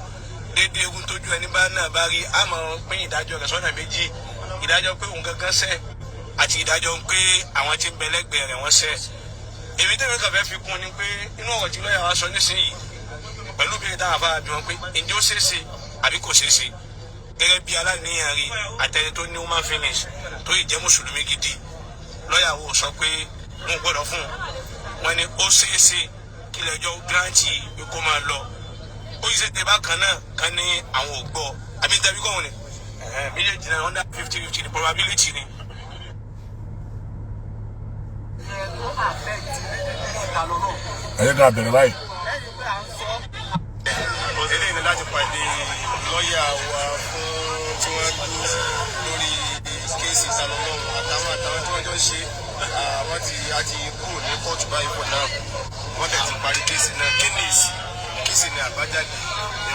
Déédéé egun tójú ẹni bá náà bá rí, á máa pín ìdájọ́ rẹ̀ sọ́nà méjì: ìdájọ́ pé òun gangan ṣẹ̀ àti ìdájọ́ pé àwọn tí ń bẹ lẹ́gbẹ̀ẹ́ rẹ̀ wọ́n ṣẹ̀. Èmi tẹ́mi kàn fẹ́ fi kún ni pé inú ọ̀rọ̀ tí lọ́ọ̀yà wa sọ nísìnyí pẹ̀lú bí táwọn afárá bí wọn pé ǹjẹ́ ó ṣeé ṣe àbí kò ṣeé ṣe, gẹ́gẹ́ bí aláníyàn rí àtẹni tó ní human feelings, tó yìí jẹ́ mùsùlùmí gidi, lọ́ọ̀yà wo sọ pé wọn gbọ́dọ̀ fún un. Wọn ni ó ṣeé ṣe kí ilé-ẹjọ́ grant pé kó máa lọ. Ó yìí ṣe tẹ bákan náà kan ní àwọn ò gbọ́ àbí tẹ̀bí kọ́ wọn ni méjèèjì náà under 50-50 ni probability ni. Yẹn tó affect Ta lọ́lọ́run. Ẹ jẹ́ ká bẹ̀rẹ̀ báyìí. Lẹ́yìn pé à ń sọ Eléyìí ni láti pàdé lọ́ọ̀yà wa fún tí wọ́n dúró lórí case Ta lọ́lọ́run àtàwọn tí wọ́n jọ ń ṣe. Wọ́n ti a ti kúrò ní kóòtù báyìí for now. Wọ́n tẹ̀ ti parí case náà. Kí ni èsì, kí sì ni àbájáde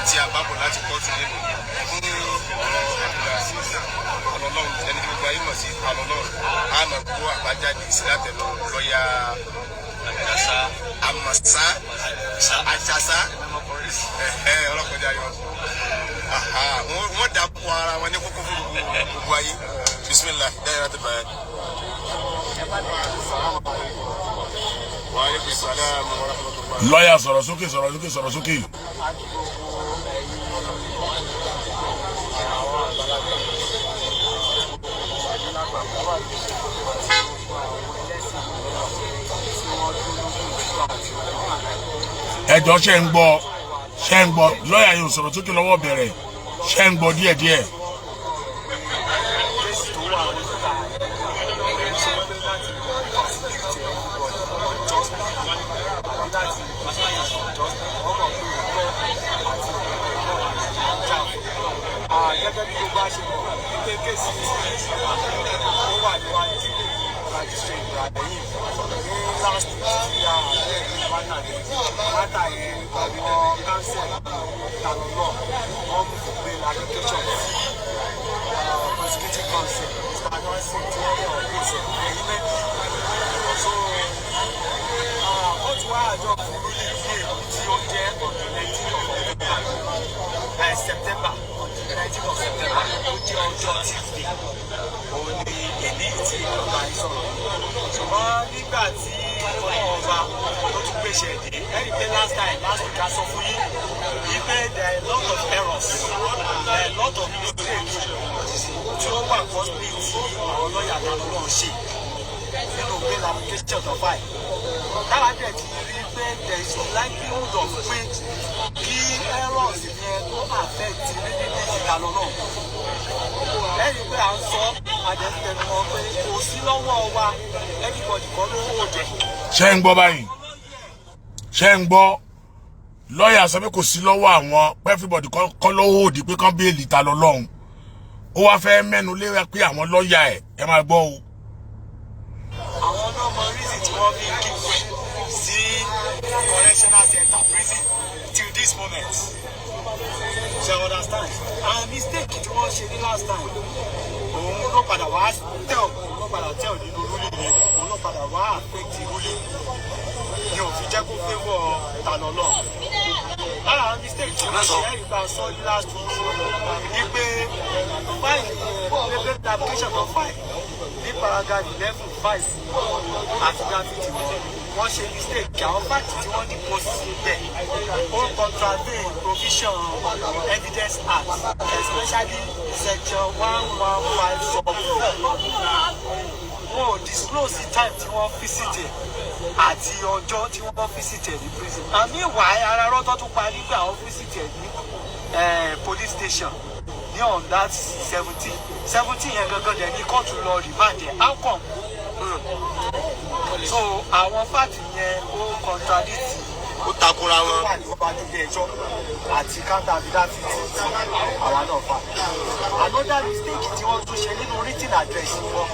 tí a bá bọ̀ láti kóòtù nínú fún ọ̀rọ̀ Abdulaziz Ọlọ́lọ́run, ẹni tí gbogbo ayé mọ̀ sí Ọlọ́lọ́run? A máa gbọ́ àbájáde èsì látẹnu lọ́ọ̀yà Àmọ̀sá Àjàsá ẹ ọlọ́kọ̀dé ayọ̀. Wọ́n dà kó ara wọn ní kókó fún gbogbo ayé. Bisimilah, dáyàrá tó báyìí. Wa aleykum salaam wa rahmatulah. Lọ́ọ̀yà, sọ̀rọ̀ sókè, sọ̀rọ̀ sókè, sọ̀rọ̀ sókè. Àti gbogbo ẹ̀yin àwọn àgbàlagbà lápapọ̀ àti gbogbo àwọn ẹlẹ́sìn tí wọ́n dúró lórí ìlú àti Ẹ jọ, ṣe ń gbọ́? Ṣe ń gbọ́? Lọ́ọ̀yà yóò sọ̀rọ̀ sókè lọ́wọ́ bẹ̀rẹ̀. Ṣe ń gbọ́ díẹ̀díẹ̀? Case tó wà níta ṣe pé láti facilitate everybody unjustly àbí láti unjustly, wọ́n mọ̀ pé òótọ́ àti òdodo náà jà fún. Gẹ́gẹ́ bí gbogbo àṣẹ mọ̀ wípé case tí ó wà níwájú Magistrate Ibrahim ní last week tí a àbẹ̀rẹ̀ matter yẹn, matter yẹn, àwọn counsel Talọ́lọ́ wọ́n mú fún bail application tí prosecuting counsel Mr. Johnson tí wọ́n lè oppose ẹ̀ vehemently. So wọ́n ti wá àjọ fún ruling ní èyí tí ó jẹ́ on the 19th of October, September, on the 19th of September, ó jẹ́ ọjọ́ Tuesday, òun ni èní tí ìjọba yìí sọ̀rọ̀. Ṣùgbọ́n nígbà tí Ọlọ́run ọba tó tún gbèsè dé, ẹ̀rí pé last time, last week, a sọ fún yín wípé there are a lot of errors, there are a lot of mistakes tí ó wà costly tí àwọn lọ́ọ̀yà Talọ́lọ́run ṣe nínú bail application tó file. Táwa dẹ̀ ti rí pé there is likelihood of pé kí errors yẹn tó affect release Talọ́lọ́run. Lẹ́yìn pé à ń sọ àdẹ́tẹnumọ́ pé kò sí lọ́wọ́ wa, anybody kọ́ ló hold ẹ̀. Ṣé ń gbọ́ báyìí? Ṣé ń gbọ́? Lọ́ọ̀yà sọ pé kò sí lọ́wọ́ àwọn pé everybody kọ́ ló hold pé kán bail Ta lọ́lọ́run. Ó wá fẹ́ mẹ́nu lé pé àwọn lọ́ọ̀yà ẹ̀, ẹ máa gbọ́ o. Àwọn náà mọ reason tí wọ́n fi keep ẹ̀ sí correctional center, prison, till this moment. Ṣe understand? And mistake tí wọ́n ṣe ní last time, òun ló padà wá tell, òun ló padà tell nínú ruling yẹn, òun ló padà wá affect ruling. Ni ò fi jẹ́ kó favour Tani Olohun. Lára àwọn mistake tí wọ́n ṣe, ẹ̀rí bá sọ ní last week ní pé file bail application tó file ní paragraph 11(5) affidavit wọn, wọ́n ṣe mistake. Àwọn fact tí wọ́n depose síbẹ̀, ó contravene provision Evidence Act, especially section 115 sub 4. Wọn ò disclose the time tí wọ́n visit ẹ̀ àti ọjọ́ tí wọ́n visit ẹ̀ ní prison. And meanwhile, ara rọ́tọ́ tún pa nígbà wọ́n visit ẹ̀ ní police station ní on that 17 17 yẹn gangan dẹ̀ ní kóòtù lọ remand ẹ̀. How come? So àwọn fact yẹn, ó contradict. Ó takora wọn. Wà níwájú ilé ẹjọ́ àti counter affidavit tí àwa náà fà. Another mistake tí wọ́n tún ṣe nínú written address wọn,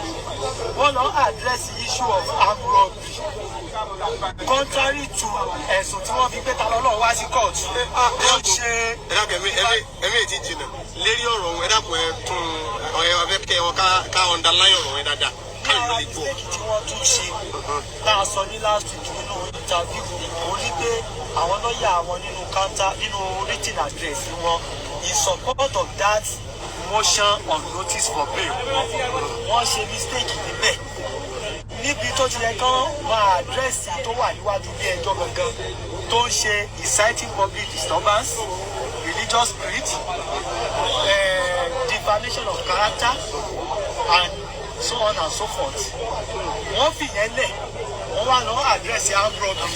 wọ́n lọ address issue of armed robbery contrary to ẹ̀sùn tí wọ́n fi gbé Tani Olohun wá sí court. Ó ṣe Ẹ dákun, ẹmí ètí jìnnà lérí ọ̀rọ̀ ọ̀hún. Ẹ dákun, ẹ tún ẹ fẹ́ kẹ́ wọn ká underline ọ̀rọ̀ yẹn dáadáa ní káyọ̀ ara lè gbọ́. Mistake tí wọ́n tún ṣe tá a sọ ní last week nínú interview, ó ní pé àwọn lọ́ọ̀yà àwọn nínú counter, nínú written address wọn in support of that motion on notice for bail, wọ́n ṣe mistake níbẹ̀. Níbi tó ti yẹ kán máa address tó wà níwájú ilé ẹjọ́ gangan, tó ń ṣe inciting public disturbance, religious spirit, defamation of character and so on and so forth, wọ́n fìyẹn lẹ̀, wọ́n wá lọ address armed robbery.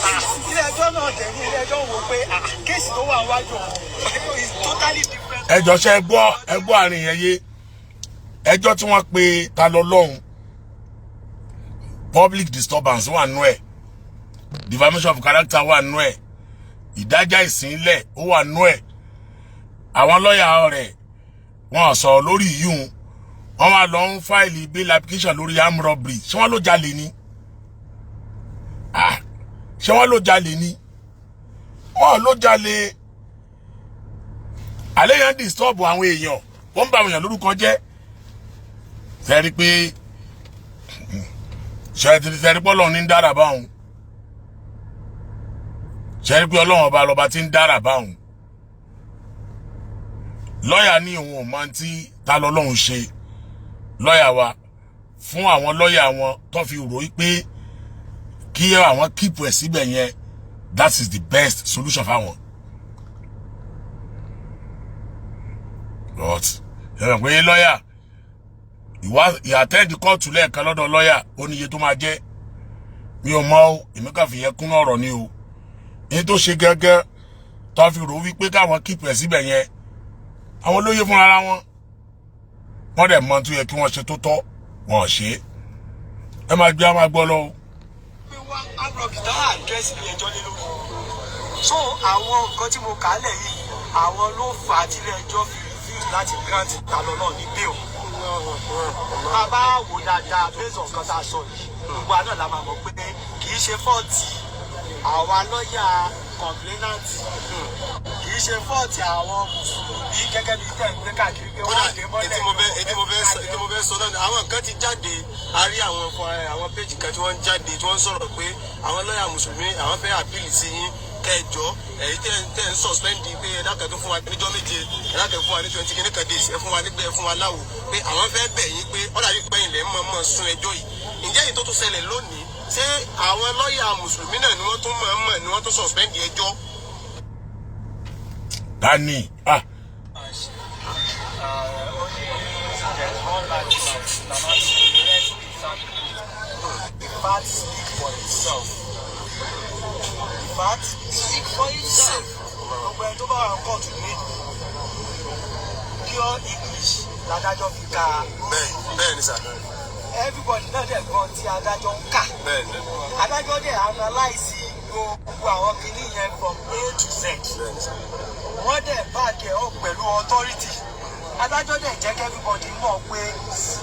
Ah, ilé ẹjọ́ náà dẹ̀ ní ilé ẹjọ́ wò pé, ah, case tó wà níwájú òun is totally different. Ẹjọ́, ṣe ẹ gbọ́ àárín yẹn yé? Ẹjọ́ tí wọ́n pe Tani Olohun, public disturbance wà nú ẹ̀, defamation of character wà nú ẹ̀, ìdájà ìsìnlẹ̀ ó wà nú ẹ̀. Àwọn lọ́ọ̀yà rẹ̀, wọ́n sọ̀rọ̀ lórí yìí. Wọ́n wá lọ ń file bail application lórí armed robbery. Ṣé wọ́n ló jalè ni? Ah, ṣé wọ́n ló jalè ni? Wọ́n ló jalè. Àlẹ́ yẹn ń disturb àwọn èèyàn, wọ́n ń ba àwọn èèyàn lórúkọ jẹ́. Sẹ́rí pé sẹ́rí pé Ọlọ́run ní ń dára báwọn? Sẹ́rí pé Ọlọ́run ọba lọ́ba tí ń dára báwọn? Lọ́ọ̀yà ní òun ò mọ tí ta lọ́lọ́run ṣe. Lọ́ọ̀yà wa fún àwọn lọ́ọ̀yà wọn tó fi rò ó pé kí àwọn keep ẹ̀ síbẹ̀ yẹn, that is the best solution fáwọn. But ẹ rẹ̀ pé lọ́ọ̀yà ìwà ìyàtẹ́ẹ̀dì kóòtù lẹ́ẹ̀kan lọ́dọ̀ lọ́ọ̀yà, ó ní iye tó máa jẹ́. Mi ò mọ o, èmi kàn fi yẹn kún ọ̀rọ̀ ni o. Ní tó ṣe gẹ́gẹ́ tó fi rò wípé káwọn keep ẹ̀ síbẹ̀ yẹn, àwọn olóyè fúnra ara wọn, wọ́n dẹ̀ mọ tó yẹ kí wọ́n ṣe tó tọ́, wọn ò ṣe é. Ẹ máa gbé, a máa gbọ́ lọ́wọ́. Pé wá armed robbery tán address ilé ẹjọ́ lé lórí. So àwọn nǹkan tí mo kà á lẹ̀ yìí, àwọn ló fà á tí ilé ẹjọ́ fi refuse láti grant Tani Olohun ní bail. Tá a bá wò dáadáa, based on nǹkan tá a sọ yìí, gbogbo àná la máa mọ̀ pé kì í ṣe fault àwa lọ́ọ̀yà complainant, kì í ṣe fault àwọn mùsùlùmí gẹ́gẹ́ bí tẹ̀ ń gbé káàkiri pé Kódà wọ́n lè mọ́lẹ̀. Ètí mo fẹ́ sọ náà ni, àwọn kan ti jáde. A rí àwọn àwọn péjì kan tí wọ́n ń jáde, tí wọ́n ń sọ̀rọ̀ pé àwọn lọ́ọ̀yà mùsùlùmí, àwọn fẹ́ appeal sí yín kẹjọ, èyí tẹ́ ń suspend pé ẹ dákẹ́ tó fún wa níjọ́ 7, ẹ dákẹ́ fún wa ní 20 kìíní kan days, ẹ fún wa nígbà, ẹ fún wa láwo, pé àwọn fẹ́ bẹ̀ yín pé ó dàbí pé ilẹ̀ ń mọ̀ mọ̀ sún ẹjọ́ yìí. Ǹjẹ́ èyí tó tún ṣẹlẹ̀ lónìí, ṣé àwọn lọ́ọ̀yà mùsùlùmí náà ni wọ́n tún mọ̀ mọ̀ ni wọ́n tún suspend ẹjọ́? Tani ah. There's one large The fact speak for itself. The fact speak for itself. Gbogbo ẹni tó bá wà ní kóòtù ní pure English ládájọ́ fi ka. Bẹ́ẹ̀ ni sà. Everybody náà dẹ̀ gbọ́n tí adájọ́ ń kà. Bẹ́ẹ̀ ni. Adájọ́ dẹ̀ analyse gbogbo àwọn kìíní yẹn from A to Z. Bẹ́ẹ̀ ni sà. Wọ́n dẹ̀ back ẹ̀ up pẹ̀lú authority. Adájọ́ dẹ̀ jẹ́ kí everybody mọ̀ pé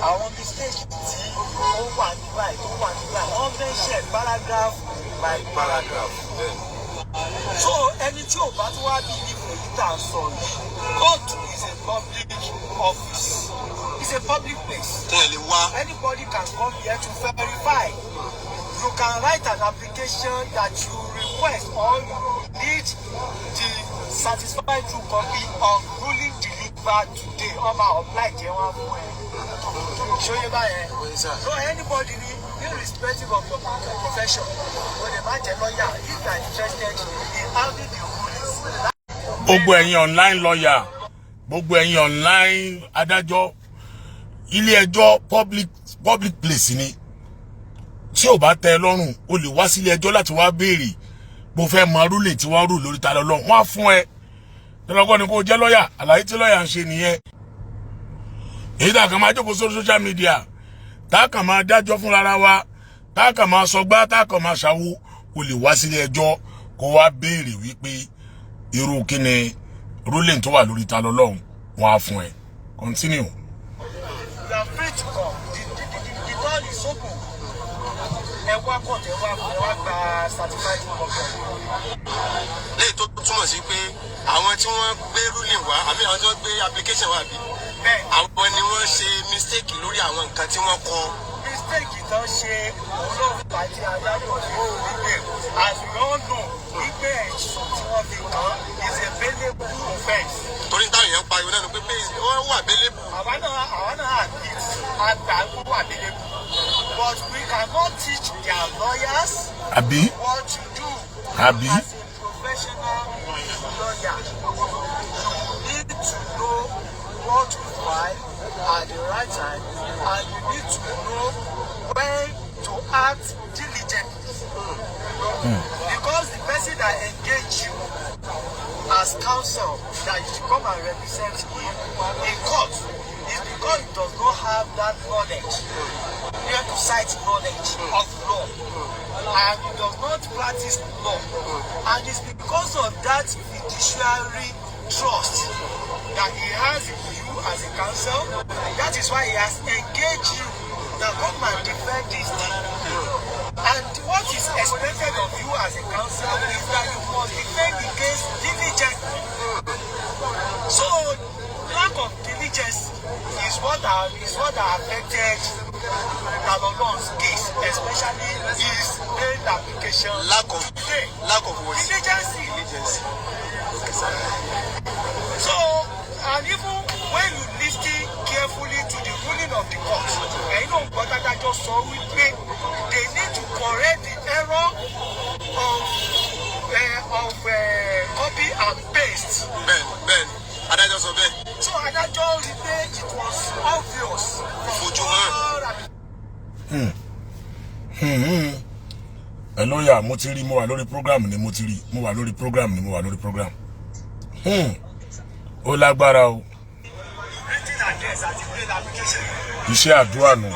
àwọn mistake tí ó wà nígbà tó wà nígbà wọ́n mention paragraph by paragraph. Bẹ́ẹ̀ ni. So ẹni tí ò bá tún wá believe èyí tá a sọ yìí, court is a public office, it's a public place. Téèyàn lè wá. Anybody can come here to verify. You can write an application that you request or you need the certified true copy of ruling delivered today. Wọ́n máa apply jẹ́ wọ́n fún ẹ. Ṣó yé báyẹn? So anybody ni, irrespective of your profession, o lè má jẹ́ lawyer, if you are interested in having the rulings. Gbogbo ẹ̀yin online lawyer, gbogbo ẹ̀yin online adájọ́, ilé ẹjọ́ public place ni. Tí ò bá tẹ́ ẹ lọ́rùn, o lè wá sílé ẹjọ́ láti wá béèrè bó fẹ́ mọ ruling tí wọ́n rù lórí ta lọ́lọ́. Wọ́n á fún ẹ. Tọ́lọ́kọ́ ni kò jẹ́ lọ́yà. Àlàyé tí lọ́yà ń ṣe nìyẹn. Èyí tá a kàn máa jókòó sórí social media, tá a kàn máa dájọ́ fúnra wa, tá a kàn máa sọgbá, tá a kàn máa ṣàwo, o lè wá sílé ẹjọ́ kó wá béèrè wípé irú kí ni ruling tó wà lórí ta lọ́lọ́run. Wọ́n á fún ẹ. Continue. You are free to come. The door is open. Ẹ wá court, ẹ wá gba certified copy. Léyìí tó túmọ̀ sí pé àwọn tí wọ́n gbé ruling wá àbí àwọn tí wọ́n gbé application wá àbí Bẹ́ẹ̀. àwọn ni wọ́n ṣe mistake lórí àwọn nǹkan tí wọ́n kọ. Mistake tán ṣe, òun ló fà á tí adájọ́ fi wípé, as we all know, wípé ẹ̀sùn tí wọ́n fi kàn án is a bailable offence. Torí táwọn èèyàn ń pariwo náà ni pé wọ́n wà bailable. Àwa náà admit, àgbà kó wà bailable, but we cannot teach their lawyers Àbí? what to do. Àbí? As a professional lawyer, you need to know what to file at the right time and you need to know when to act diligently. Because the person that engage you as counsel, that you should come and represent him in court, is because he does not have that knowledge, requisite knowledge of law, and he does not practice law. And it's because of that fiduciary trust that he has in you as a counsel. That is why he has engaged you. Now come and defend this thing. And what is expected of you as a counsel is that you must defend the case diligently. So lack of diligence is what affected Talolong's case, especially his bail application. Lack of Today. Lack of what? Diligence. Diligence. Okay, sir. So, and even when you listen carefully to the ruling of the court, ẹ̀yin náà gbọ́ tádájọ́ sọ wípé they need to correct the error of copy and paste. Bẹ́ẹ̀ni, adájọ́ sọ bẹ́ẹ̀. So adájọ́ rí pé it was obvious from Fojú hàn. all. Ẹ lọ́ọ̀yà, mo ti rí, mo wà lórí program ni, mo ti rí, mo wà lórí program ni, mo wà lórí program. Ó lágbára o. Written address àti bail application. Iṣẹ́ àdúrà nù.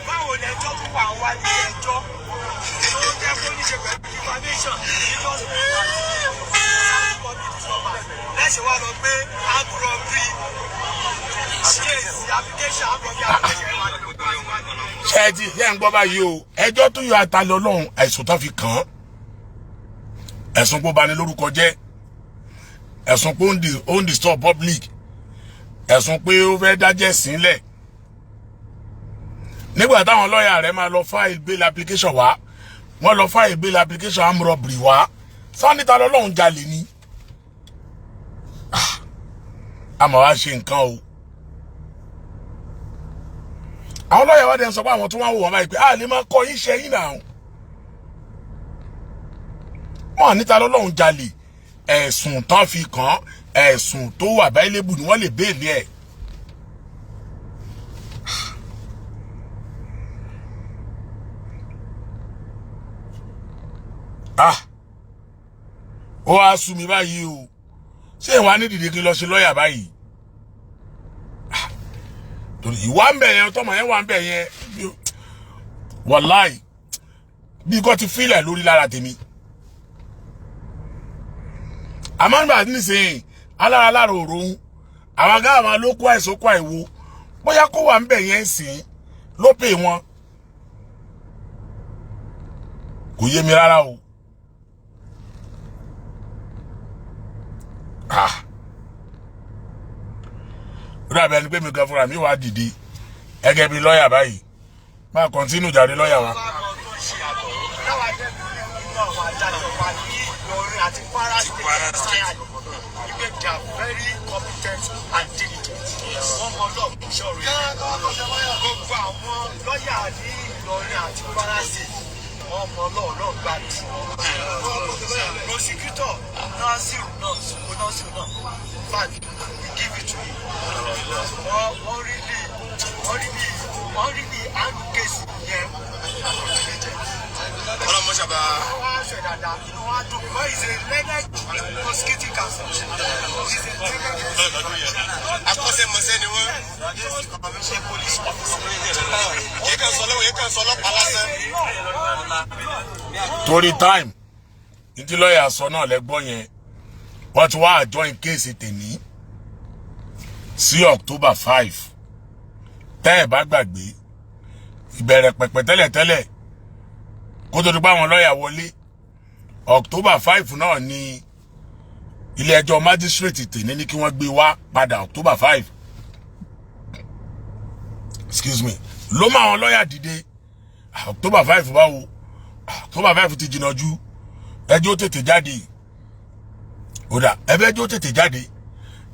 Báwo lẹjọ́ tó wà wá ní ẹjọ́ tó jẹ́ kó ní ṣe pẹ̀lú defamation, because lẹ́sìn wá lọ gbé armed robbery case application, armed robbery application wà lọ gbé wá. Ṣé ẹ ti ṣe ń gbọ́ báyìí o? Ẹjọ́ tó yọ atalẹ̀ ọlọ́run, ẹ̀sùn tó fi kàn án, ẹ̀sùn pé ó bani lórúkọ jẹ́, ẹ̀sùn pé ó ń disturb public, ẹ̀sùn pé ó fẹ́ dájẹ́ sílẹ̀. Nígbà táwọn lọ́ọ̀yà rẹ̀ máa lọ file bail application wá, wọ́n lọ file bail application armed robbery wá. Sanni ta lọ́lọ́run jalè ni? Ah, a máa wá ṣe nǹkan o. Àwọn lọ́ọ̀yà wá dẹ̀ ń sọ pé àwọn tó wá wò wọ́n báyìí pé a lè máa kọ́ yín ṣe yín náà. Wọ́n níta lọ́lọ́run jalè. Ẹ̀sùn tán fi kàn án, ẹ̀sùn tó wà bailable ni, wọ́n lè bail ẹ̀. Ah, ó wá sú mi báyìí o. Ṣé ìwà ní dìde kí n lọ ṣe lọ́ọ̀yà báyìí? Ah, torí ìwà ń bẹ̀ yẹn, tọmọ yẹn wà ń bẹ̀ yẹn, wàláì, bí kò ti fílẹ̀ lórí lára tèmi. Àmọ́ nígbà nísìnyí, alára lára òròhun àwọn agá àwọn ló kó àìsàn, kó àìwo, bóyá kó wà ń bẹ̀ yẹn sìn ló pè wọn. Kò yé mi rárá o. Ah, ó dàbí ẹni pé mi gan fúnra mi wà dìde gẹ́gẹ́ bí lọ́ọ̀yà báyìí. Máa continue jàre, lọ́ọ̀yà wa. Bá lọ tó ṣe àbí ọlọ́pàá ní Ìlọrin àti Kwara State Kwara State. entirely wípé they are very competent and diligent. Wọ́n mọ ọlọ́ọ̀kú sọ̀rọ̀ yẹn. Gbogbo àwọn lọ́ọ̀yà ní Ìlọrin àti Kwara State, wọ́n mọ ọlọ́ọ̀ náà gbà tí wọ́n. Prosecutor Nasiru náà, Nasiru náà, in fact, we give it to him. Wọ́n really handle case yẹn diligent. Ọlọ́mọ sábà. Wọ́n á ṣe dáadáa, inú wa dùn because he is a learned prosecuting counsel. He is a learned Akọ́ṣẹ́mọṣẹ́ ni wọ́n. Police officer. Yìí kan sọ lọ́wọ́, yìí kan sọ ọlọ́pàá lásán. Torí time, ní tí lọ́ọ̀yà sọ náà lẹ́gbọ́n yẹn. Wọ́n ti wá adjourn case tèmi sí October 5. Tẹ́ ẹ̀ bá gbàgbé ìbẹ̀rẹ̀ pẹ̀pẹ̀ tẹ́lẹ̀tẹ́lẹ̀, kó tó di pa àwọn lọ́ọ̀yà wọlé, October 5 náà ni ilé ẹjọ́ magistrate tèmi ní kí wọ́n gbé wá padà October 5, excuse me. Ló mọ àwọn lọ́ọ̀yà dìde, October 5 báwo? October 5 ti jìnnà ju, ẹjọ́ tètè jáde. Ó dà, ẹbẹ́ ẹjọ́ tètè jáde,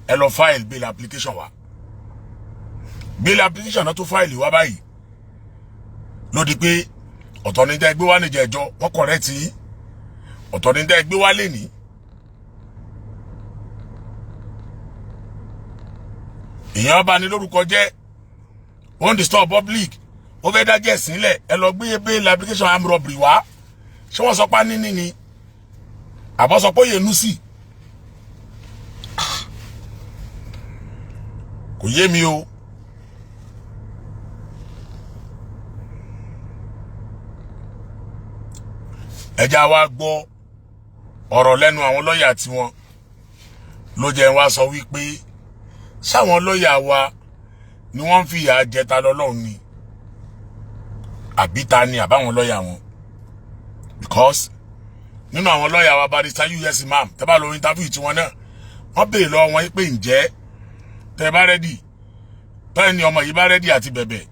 ẹ lọ file bail application wa. Bail application náà tó file wá báyìí ló di pé ọ̀tọ̀ ní tẹ́ gbé wá níjẹ̀ ẹjọ́, wọ́n correct yín. Ọ̀tọ̀ ní tẹ́ gbé wá lẹ́nìí. Èèyàn bá ní lórúkọ jẹ́, ó ń disturb public, ó fẹ́ dájẹ́ sílẹ̀. Ẹ lọ gbé bail application armed robbery wá. Ṣé wọ́n sọ pé níní ni àbọ̀ sọ pé ó yẹ nú sí? Kò yé mi o. Ẹja wa gbọ́ ọ̀rọ̀ lẹ́nu àwọn lọ́ọ̀yà tiwọn. Ló jẹ́ wá sọ wípé sáwọn lọ́ọ̀yà wa ni wọ́n ń fìyà jẹ ta lọ́lọ́run ni, àbí ta ni àbáwọn lọ́ọ̀yà wọn? Because nínú àwọn lọ́ọ̀yà wa, Barrister US Imam, tẹ́ bá lọ interview tiwọn náà, wọ́n béèrè lọ́wọ́ wọn pé ǹjẹ́ tẹ́ bá ready, tọ́ ẹni ọmọ yìí bá ready àti bẹ̀bẹ̀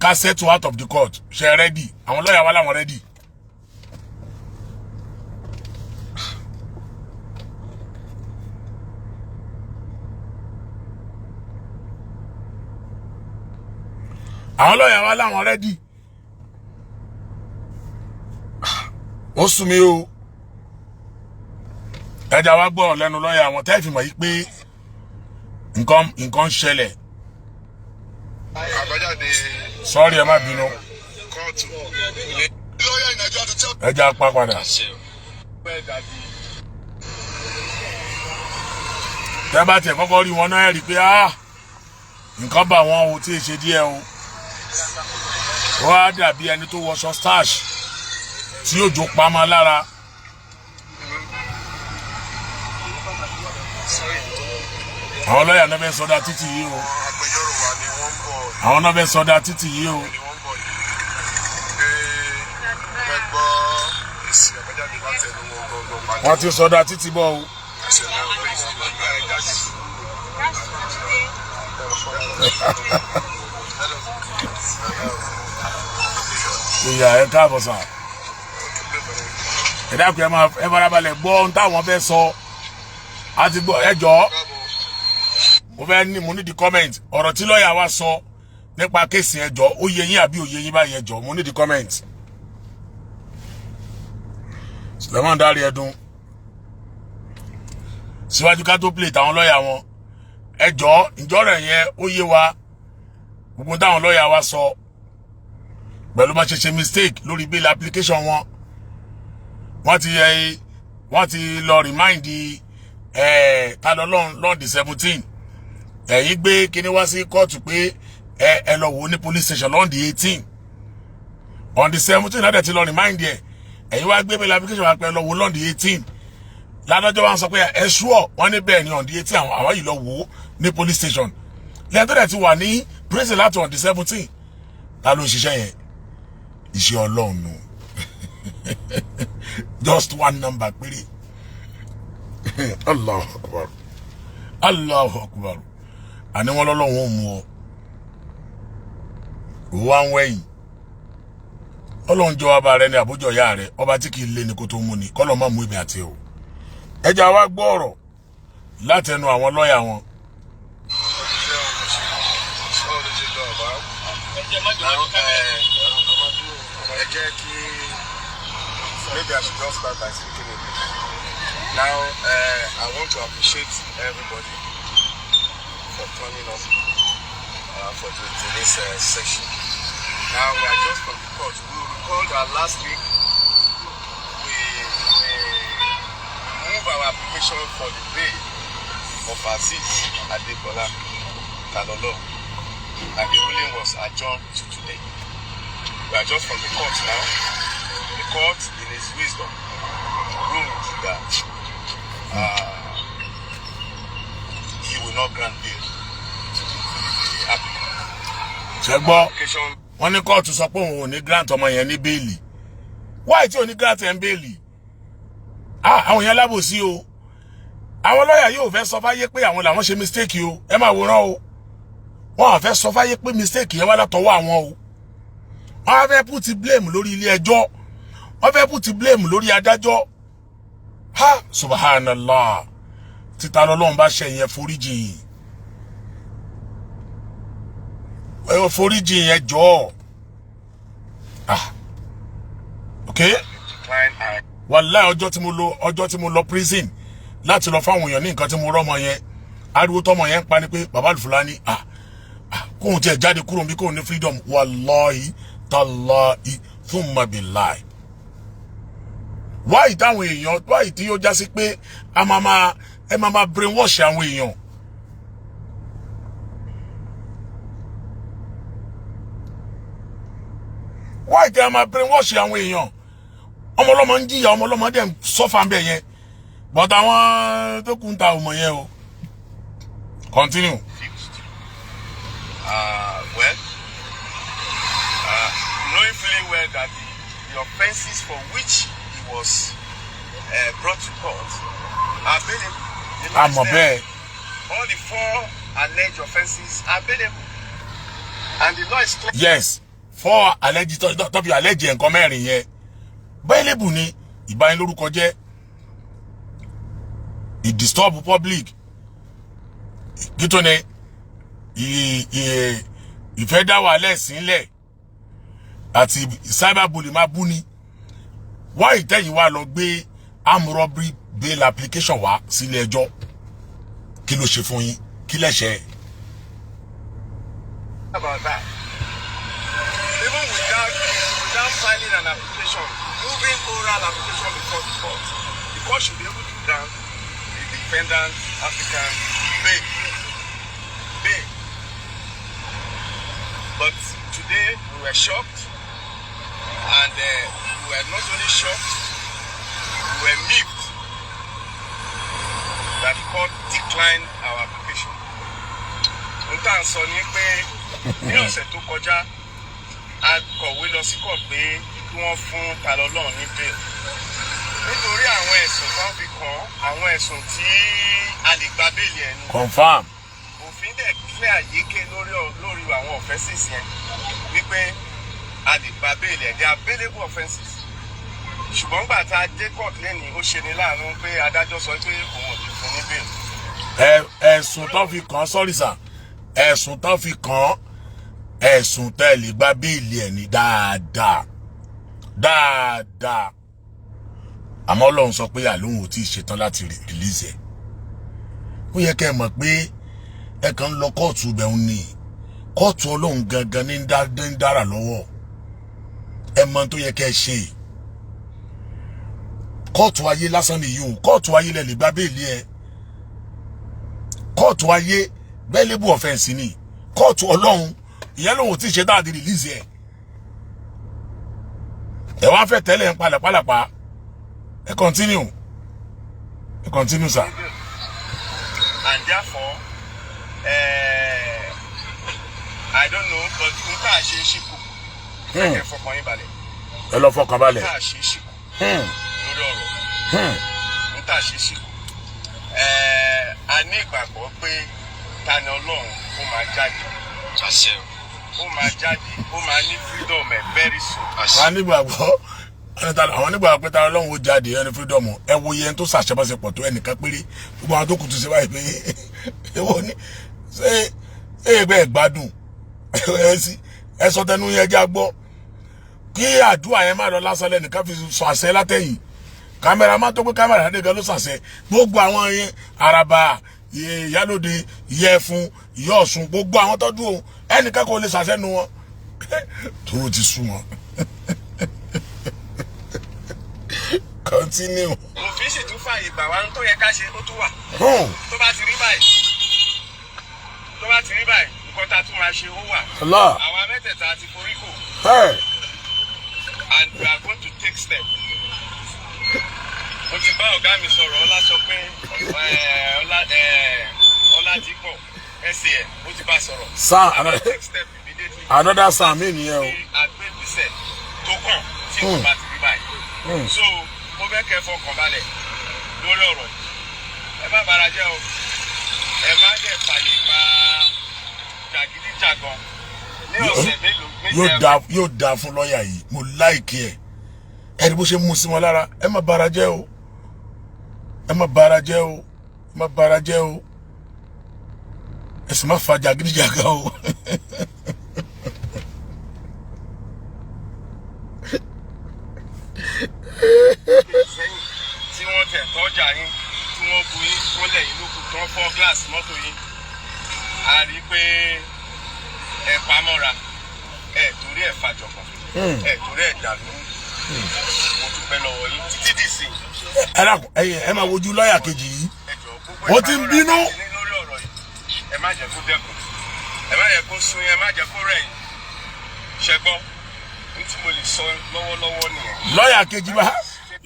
ká settle out of the court, ṣe ready? Àwọn lọ́ọ̀yà wa láwọn ready. Àwọn lọ́ọ̀yà wa láwọn ready. Ó sún mi o. Ẹja wa gbọ́ lẹ́nu lọ́ọ̀yà àwọn tẹ́ fi mọ̀ yìí pé nǹkan ń ṣẹlẹ̀. Àbájáde Sorry, ẹ má bínú. kóòtù ní. Lawyer in Nigeria to tell Ẹja pa padà. that Tẹ́ bá tiẹ̀ kọ́kọ́ rí wọn náà, rí i pé ah, nǹkan bá wọn o tí ì ṣe díẹ̀ o. Wọ́n á dàbí ẹni tó wọṣọ starch tí òjò pamọ́ lára. Àwọn lọ́ọ̀yà náà fẹ́ sọdá títì yìí o. Agbẹjọ́rò wa ni wọ́n ń bọ̀. Àwọn náà fẹ́ sọdá títì yìí o. Ni wọ́n ń bọ̀ yìí pé fẹ́ gbọ́ èsì àbájáde láti ẹnu wọn gangan pàtó. Wọ́n ti sọdá títì bọ̀ o. Ẹsẹ̀ náà pé ìgbà ẹ̀ jáde. Ìyá, ẹ káàbọ̀ sà. Ẹ dákun, ẹ máa ẹ farabalẹ̀ gbọ́ ohun táwọn fẹ́ sọ. A ti gbọ́. Ẹ jọ̀ọ́, mo fẹ́ ní mo ní di comment. Ọ̀rọ̀ tí lọ́ọ̀yà wa sọ nípa case, ẹ jọ̀ọ́, ó yé yín àbí ó yé yín báyìí? Ẹ jọ̀ọ́, mo ní di comment. Suleiman Dárí Ẹdun síwájú ká tó play táwọn lọ́ọ̀yà wọn. Ẹ jọ̀ọ́, ǹjọ́ rẹ̀ yẹn ó yé wa, gbogbo táwọn lọ́ọ̀yà wa sọ pẹ̀lú bá ṣe ṣe mistake lórí bail application wọn? Wọ́n ti lọ remand ẹ ta lọ lọ́n the 17. Ẹ̀yin gbé kíní wá sí kóòtù pé ẹ lọ wò ó ní police station lọ́n the 18. On the 17 náà dẹ̀ ti lọ remand ẹ. Ẹ̀yin wá gbé bail application wá pé ẹ lọ wò ó lọ́n the 18. Ládájọ́ wa ń sọ pé ẹ ṣúọ̀. Wọ́n ní bẹ́ẹ̀ ni, on the 18 àwọn yìí lọ wò ó ní police station lẹ́yìn tó dẹ̀ ti wà ní prison láti on the 17. Ta ló ń ṣiṣẹ́ yẹn? Iṣẹ́ Ọlọ́run nù. Just one number péré. Allahu Akbar, Allahu Akbar. Àní wọn lọ́lọ́run ó mú ọ, òun wá ń wẹ̀yìn. Ọlọ́run jọ ọba rẹ ní àbójọ ìyá rẹ, ọba tí kì í lé ní kó tó mú ni, kọ́lọ́ má mú èmi àti o. Ẹja wa gbọ́ ọ̀rọ̀ látẹnu àwọn lọ́ọ̀yà wọn. Ṣé o ṣe ṣé o lè ṣe lọ bá? Now, ẹ jẹ́ kí maybe I should just start by speaking English. Now, I want to appreciate everybody for turning up for today's session. Now, we are just from the court. We will recall that last week we moved our application for the bail of Azeez Adekola Talolo, and the ruling was adjourned to today. We are just from the court now. The court, in its wisdom, ruled that he will not grant bail to the applicant. Ṣe gbọ́? Application Wọ́n ní kóòtù sọ pé òun ò ní grant ọmọ yẹn ní bail. Wáyé tí ò ní grant ẹ̀ ń bail? Ah, àwọn yẹn lábòsí o. Àwọn lọ́ọ̀yà yóò fẹ́ sọ fáyé pé àwọn làwọn ṣe mistake o. Ẹ máa wòran o. Wọ́n á fẹ́ sọ fáyé pé mistake yẹn wá látọwọ́ àwọn o. Wọ́n á fẹ́ put blame lórí ilé ẹjọ́, wọ́n fẹ́ put blame lórí adájọ́. Ha, subhanallah! Títa lọ́lọ́run bá ṣe yẹn, foríjì, ẹ foríjì yẹn jọ̀ọ́. Ah, okay. Declined and Wàláì, ọjọ́ tí mo lọ prison láti lọ fáwọn èèyàn ní nǹkan tí mo rọ́mọ yẹn, ariwo tọmọ yẹn ń pa ni pé baba Alufulani, ah ah, kóun tiẹ̀ jáde kúrò bí kóun ní freedom. Wàláì, tàláì, thumma billahi, wáyì táwọn èèyàn, wáyì tí yóò já sí pé a máa máa ẹ máa máa brainwash àwọn èèyàn. Wáyì tí a máa brainwash àwọn èèyàn? Ọmọlọ́mọ ń jìyà, ọmọlọ́mọ dẹ̀ ń sọ́fà ń bẹ̀ yẹn, but àwọn tó kún ta ọmọ yẹn o. Continue. Refused. Well, knowing fully well that the offences for which he was brought to court are bailable. The law is Àmọ́ there. bẹ́ẹ̀. All the four alleged offences are bailable. And the law is clear. Yes, four alleged tó fi allege nǹkan mẹ́rin yẹn, bailable ni. Ìbánilórúkọ jẹ́, ìdisturb public, nítorí ìfẹ́ dá wàhálà sílẹ̀ àti cyberbully máa bú ni. Wá ìtẹ́yìn wá lọ gbé armed robbery bail application wá sílé ẹjọ́, kí ló ṣe fún yín? Kí lẹ́sẹ̀? About that. Even without filing an application, moving oral application before the court should be able to grant the defendant applicant bail. Bail. But today we were shocked, and we were not only shocked, we were miffed that the court declined our application. N tá à ń sọ ni pé ní ọ̀sẹ̀ tó kọjá, a kọ̀wé lọ sí court pé kí wọ́n fún Talọ́lọ́run ní bail nítorí àwọn ẹ̀sùn tó ń fi kàn án, àwọn ẹ̀sùn tí a lè gba bail ẹ̀ ni. Confam. Òfin dẹ̀ clear yéké lórí àwọn offences yẹn wípé a lè gba bail ẹ̀, they are bailable offences. Ṣùgbọ́n gbà tá a dé court lẹ́nìí, ó ṣe ni láàánú pé adájọ́ sọ pé òun ò lè fún ní bail. Ẹ ẹ̀sùn tó fi kàn án, sorry sir, ẹ̀sùn tó fi kàn án, ẹ̀sùn tẹ́ lè gba bail ẹ̀ ní dáadáa dáadáa, àmọ́ Ọlọ́run sọ pé àlóhùn ò tí ì ṣetán láti release ẹ̀. Ó yẹ kẹ́ ẹ mọ̀ pé ẹ kàn ń lọ kóòtù bẹ̀rù ni, kóòtù Ọlọ́run gangan ní ń dára lọ́wọ́. Ẹ mọ tó yẹ kẹ́ ẹ ṣe. Kóòtù ayé lásán nìyí o. Kóòtù ayé lẹ lè gba bail ẹ. Kóòtù ayé, bailable offence ni. Kóòtù Ọlọ́run, ìyẹn lòun ò tí ì ṣe dáàdi release ẹ. Ẹ wá fẹ́ tẹ́lẹ̀ ń palẹ̀ pálapà. Ẹ continue, ẹ continue, sir. And therefore, I don't know, but n tá a ṣe é ṣìkù ẹ fọkàn yín balẹ̀. Ẹ lọ fọkàn balẹ̀. N tá a ṣe é ṣìkù lórí ọ̀rọ̀ n tá a ṣe é ṣìkù. A ní ìgbàgbọ́ pé Tani Ọlọ́run ó máa jáde. Àṣẹ. Ó máa jáde, ó máa ní freedom ẹ̀ very soon. Àwọn nígbàgbọ́, àwọn nígbàgbọ́ pé Ta Lọ́lọ́run ó jáde, ẹni freedom. Ẹ wo iye tó ṣàṣẹbọṣepọ̀ tó, ẹnìkan péré. Gbogbo àwọn tó kù tó ṣe báyìí pé èwo ni? Ṣé ẹgbẹ́ ẹ̀ gbádùn ẹ sí? Ẹ sọ tẹnu yẹn já gbọ́, kí àdúrà yẹn má lọ lásán. Lẹ́nìkan fi sọ àṣẹ látẹ̀yìn kámẹ́rà má tó pé kámẹ́rà dé gan ló ṣàṣẹ. Gbogbo àwọn yẹn, Àràbà, Ìyálòde, Ìyẹ́fun, Ìyá Ọ̀ṣun, gbogbo àwọn tó dúró, ẹnìkan kò lè ṣàṣẹ nu wọn tó ti sú wọn. Continue. Òfin sì tún fààyè gbà wá tó yẹ ká ṣe, ó tún wà. Tó bá ti rí báyìí, tó bá ti rí báyìí, nǹkan tá a tún máa ṣe, ó wà. Allah. Àwa mẹ́tẹ̀ẹ̀ta ti forí kò Hey. and we are going to take step. Mo ti bá ọ̀gá mi sọ̀rọ̀, Ọlá sọ pé Ọlá Ọládìpọ̀ SAN, mo ti bá sọ̀rọ̀. Sir, take step immediately. Another sir mi nìyẹn o. Ní agbègbèsẹ̀ tó kàn tí kò bá ti rí báyìí. So mo fẹ́ kẹ́ fọkàn balẹ̀ lórí ọ̀rọ̀ yìí. Ẹ má bara jẹ́ o, ẹ má dẹ̀ fàyè gba jàgídíjàgan ní ọ̀sẹ̀ mélòó méjì. Yóò da fún lọ́ọ̀yà yìí. Mo like ẹ̀. Ẹni bó ṣe mú sí wọn lára, ẹ má bara jẹ́ o, ẹ má bara jẹ́ o, ẹ má bara jẹ́ o, ẹ sì má fa jàgídíjàgan o. Sẹ́yìn tí wọ́n tẹ̀ tọ́jà yín, tí wọ́n bu yín, wọ́n lẹ̀ yín lókun, tán fọ́ gíláàsì mọ́tò yín, a rí i pé ẹ pamọ́ra, ẹ torí ẹ fàjọpọ̀, ẹ torí ẹ dàlú. Mo dúpẹ́ lọ́wọ́ yín títí dì sí. Ẹ dákun, ẹ yẹ ẹ máa wojú lọ́ọ̀yà kejì yìí. Ẹ jọ̀ọ́, gbogbo Ó ti ń ìpamọ́ra bínú. tí ní lórí ọ̀rọ̀ yìí, ẹ má jẹ́ kó dẹ́kun, ẹ má jẹ́ kó sún yín, ẹ má jẹ́ kó rẹ̀ yín. Ṣẹgbọ́n ní tí mo lè sọ lọ́wọ́lọ́wọ́ nìyẹn.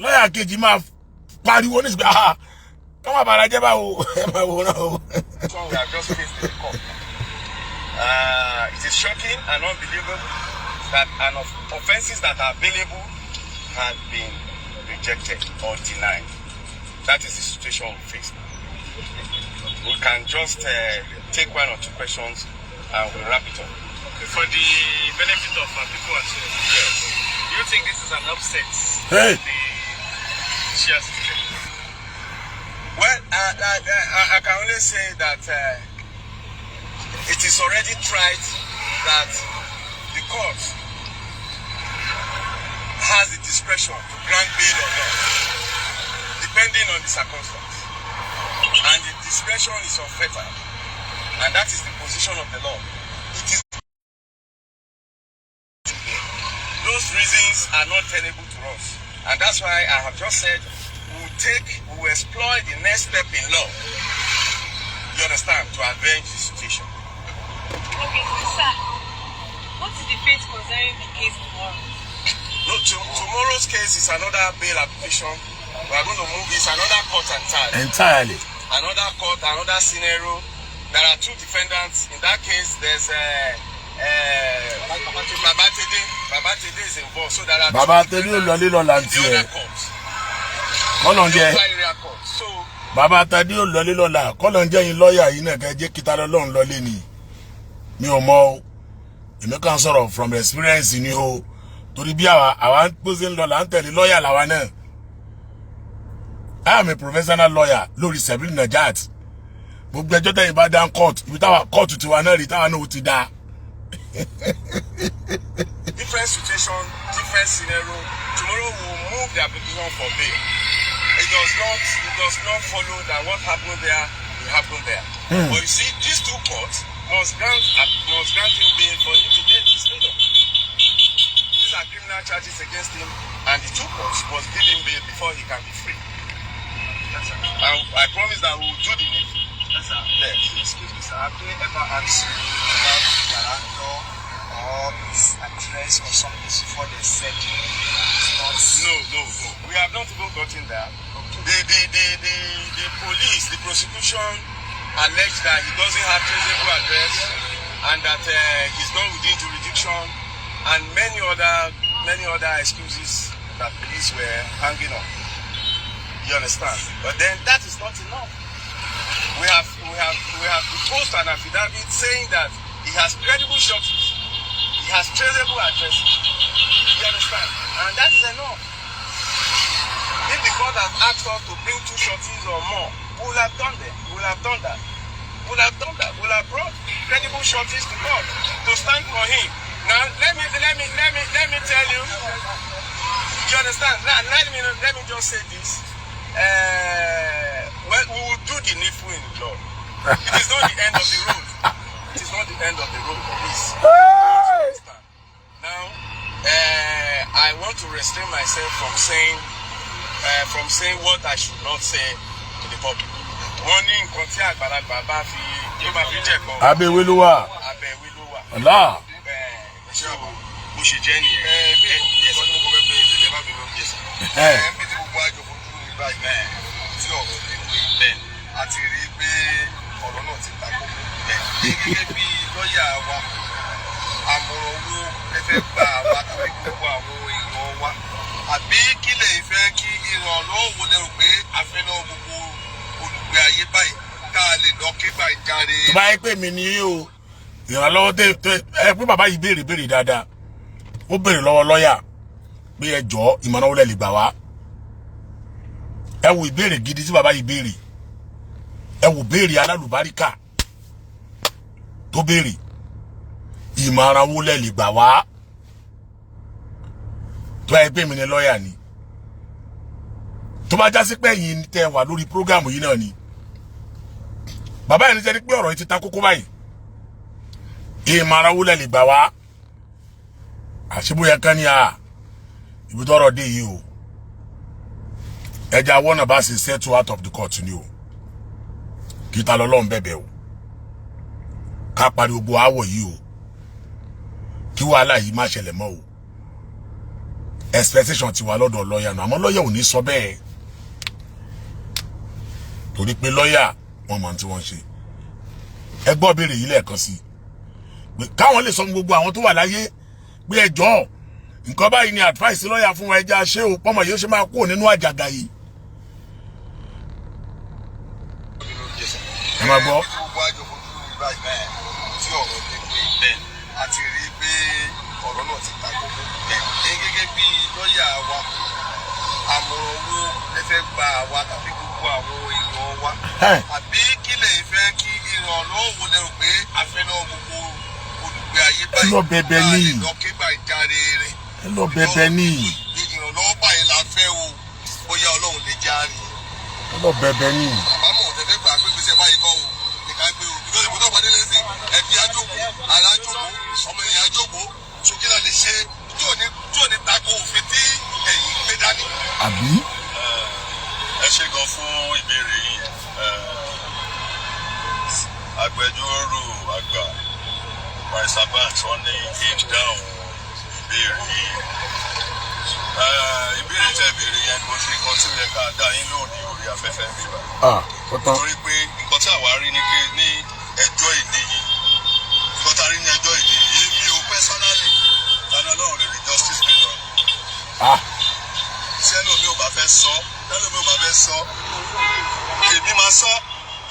Lọ́ọ̀yà kejì máa pariwo ní ìsìnkú, ah, káwọn bàrà jẹ́ báwo, ẹ máa wòran o. So we have just faced in the court. It is shocking and unbelievable that an of offences that are available have been rejected or denied. That is the situation we face. We can just take one or two questions and we'll wrap it up. For the benefit of our people at home, Yes. do you think this is an upset Hey. to the Shia system? Well, I can only say that it is already tried that the court has the discretion to grant bail or not, depending on the circumstance. And the discretion is unfettered. And that is the position of the law. It is those reasons are not tenable to us. And that's why I have just said we will explore the next step in law. You understand? To avenge the situation. Okay, sir, what is the fate concerning the case tomorrow? No, tomorrow's case is another bail application. We are going to move this another court entirely. Entirely. Another court, another scenario. There are two defendants. In that case, there's Babatede. Babatede is involved. So there are two Bàbá Tẹ́lẹ̀ ò lọlé lọ́la in the tiẹ̀. other court. Kọ́lọ̀ ń The jẹ́ other area court. So Bàbá Tẹ́lẹ̀ ò lọlé lọ́la. Kọ́lọ̀ ń jẹ́ yín lọ́ọ̀yà yìí náà kẹ́ jẹ́ kíta lọ́lọ́run lọlé ni. Mi ò mọ o, èmi kàn sọ̀rọ̀ from experience ni o, torí bí àwa bó ṣe ń lọ là ń tẹ̀lé. Lọ́ọ̀yà làwa náà. I am a professional lawyer lórí Sebil Najat. Gbogbo ẹjọ́ tẹ̀yìn bá dá court, ibi táwa court tiwa náà rí, táwa náà ó ti dá. Different situation, different scenario. Tomorrow we will move the application for bail. It does not follow that what happened there will happen there. But you see, these two courts must grant him bail for him to get his freedom. These are criminal charges against him, and the two courts must give him bail before he can be free. And I promise that we will do the needful. Yes, sir. Yes. Excuse me, sir. Have they ever asked you about the guarantor or his address or something before they said it's not? No. We have not even gotten there. Okay. The police, the prosecution alleged that he doesn't have traceable address and that he's not within jurisdiction and many other excuses that police were hanging on. You understand? But then that is not enough. We have proposed an affidavit saying that he has credible sureties. He has traceable addresses. You understand? And that is enough. If the court has asked us to bring two sureties or more, we will have done that. We will have done that. We will have done that. We will have brought credible sureties to court to stand for him. Now let me tell you. You understand? Now let me just say this. Well, we will do the needful in the law. It is not the end of the road. It is not the end of the road, please. Understand? Now, I want to restrain myself from saying what I should not say to the public. Wọ́n ní nǹkan tí àgbàlagbà bá fi tó bá fi jẹ̀kọ, Abẹ́ ewé ló wà. Abẹ́ ewé ló wà. Allah. So bó ṣe jẹ́ nìyẹn. Ẹ bí Yes, nǹkan tí mo kọ́ fẹ́ bẹ̀rẹ̀ ìdílé má bínú. Yes, sir. Ẹ Ẹ ń bí tí gbogbo àjọ fojú rí báyìí tí ọ̀rọ̀ dé pé Bẹ́ẹ̀. A ti rí i pé ọ̀rọ̀ náà ti ta kókó. Gẹ́gẹ́ bí lọ́ọ̀yà wa, àmọ̀ràn wo ẹ fẹ́ gbà wá tàbí gbogbo àwọn èèyàn wa, àbí kí lè fẹ́ kí ìrànlọ́wọ́ wo lẹ rò pé a fẹ́ lọ́wọ́ gbogbo olùgbé ayé báyìí ká lè lọ ké gbàjarè? Tó bá yẹ pé mi ní o, ìrànlọ́wọ́ tẹ tẹ ẹ pé bàbá yìí béèrè béèrè dáadáa. Ó béèrè lọ́wọ́ lọ́ọ̀yà pé ẹ jọ̀ọ́, ìmọ̀ràn wo lẹ lè gbà wá? Ẹ wo ìbéèrè gidi tí bàbá yìí béèrè. Ẹ wo béèrè alálùbáríkà tó béèrè: ìmọ̀ràn wo lẹ lè gbà wá? Tó bá yẹ pé mi ní lọ́ọ̀yà ni, tó bá jásí pé ẹ̀yin tẹ wà lórí program yìí náà ni, bàbá yẹn ní sẹ́ni pé ọ̀rọ̀ yìí ti ta kókó báyìí, ìmọ̀ràn wo lẹ lè gbà wá? Àṣebóyá kan ní a ibi tọ́rọ̀ dé yìí o, ẹja wọ́nà bá ṣe settle out of the court ni o, kí ta lọ́lọ́run bẹ̀bẹ̀ o, ká parí gbogbo aáwọ̀ yìí o, kí wàhálà yìí má ṣẹlẹ̀ mọ́ o. Expectation ti wà lọ́dọ̀ lọ́ọ̀yà náà, àmọ́ lọ́ọ̀yà ò ní sọ bẹ́ẹ̀ torí pé lọ́ọ̀yà wọn mọ̀ tí wọ́n ṣe. Ẹ gbọ́ béèrè yìí lẹ́ẹ̀kan sí i pé káwọn lè sọ fún gbogbo àwọn tó wà láyé pé ẹ jọ̀ọ́, nǹkan báyìí ni advice lọ́ọ̀yà fún wa, ẹja ṣé o pọ́nmọ̀ yìí ó ṣe máa kúrò nínú àjàgà yìí. Ẹ máa gbọ́. Bí gbogbo àjọ fojú rí báyìí tí ọ̀rọ̀ dé pé a ti rí i pé ọ̀rọ̀ náà ti ta kókó. Gẹ́gẹ́ bí lọ́ọ̀yà wa, àmọ̀ràn wo ẹ fẹ́ gba àwa tàbí gbogbo àwọn èèyàn wa, àbí kí lè fẹ́ kí ìrànlọ́wọ́ wo lẹ rò pé a fẹ́ lọ́wọ́ gbogbo olùgbé ayé báyìí Lọ bẹ̀bẹ̀ ká lè ní. lọ ké gbàjarè rẹ̀? Ẹ lọ bẹ̀bẹ̀ ní. Ìrànlọ́wọ́ báyìí la fẹ́ o, bóyá Ọlọ́run lè járe. Ẹ lọ bẹ̀bẹ̀ ní. Àbámọ̀ tẹ̀fẹ́ gbà pé gbèsè báyìí kọ́ o nìkan gbé o, because ìbùdó pàdé lẹ́sìn, ẹbí ajókòó, ará ajókòó, ọmọ èèyàn ajókòó, ṣókí la lè ṣe tí ò ní tako òfin tí ẹ̀yin gbé dání? Àbí? Ẹ ṣe gan fún ìbéèrè yìí. Agbẹjọ́rò àgbà Barrister Banks, wọ́n ní kí n dáhùn ìbéèrè yìí. Ìbéèrè tẹ́ béèrè yẹn kò ṣe nǹkan tí ó yẹ ká dá yín lóhùn ní orí afẹ́fẹ́ bíbá, Ah, ó tán. torí pé nǹkan tí àwa rí ní pé ní ẹjọ́ ìdí yìí, nǹkan tá a rí ní ẹjọ́ ìdí yìí, èmi ò personally, Tani Olohun lè rí justice mi lọ. Ah. Tí ẹlòmíì ò bá fẹ́ sọ, ẹlòmíì ò bá fẹ́ sọ, èmi máa sọ.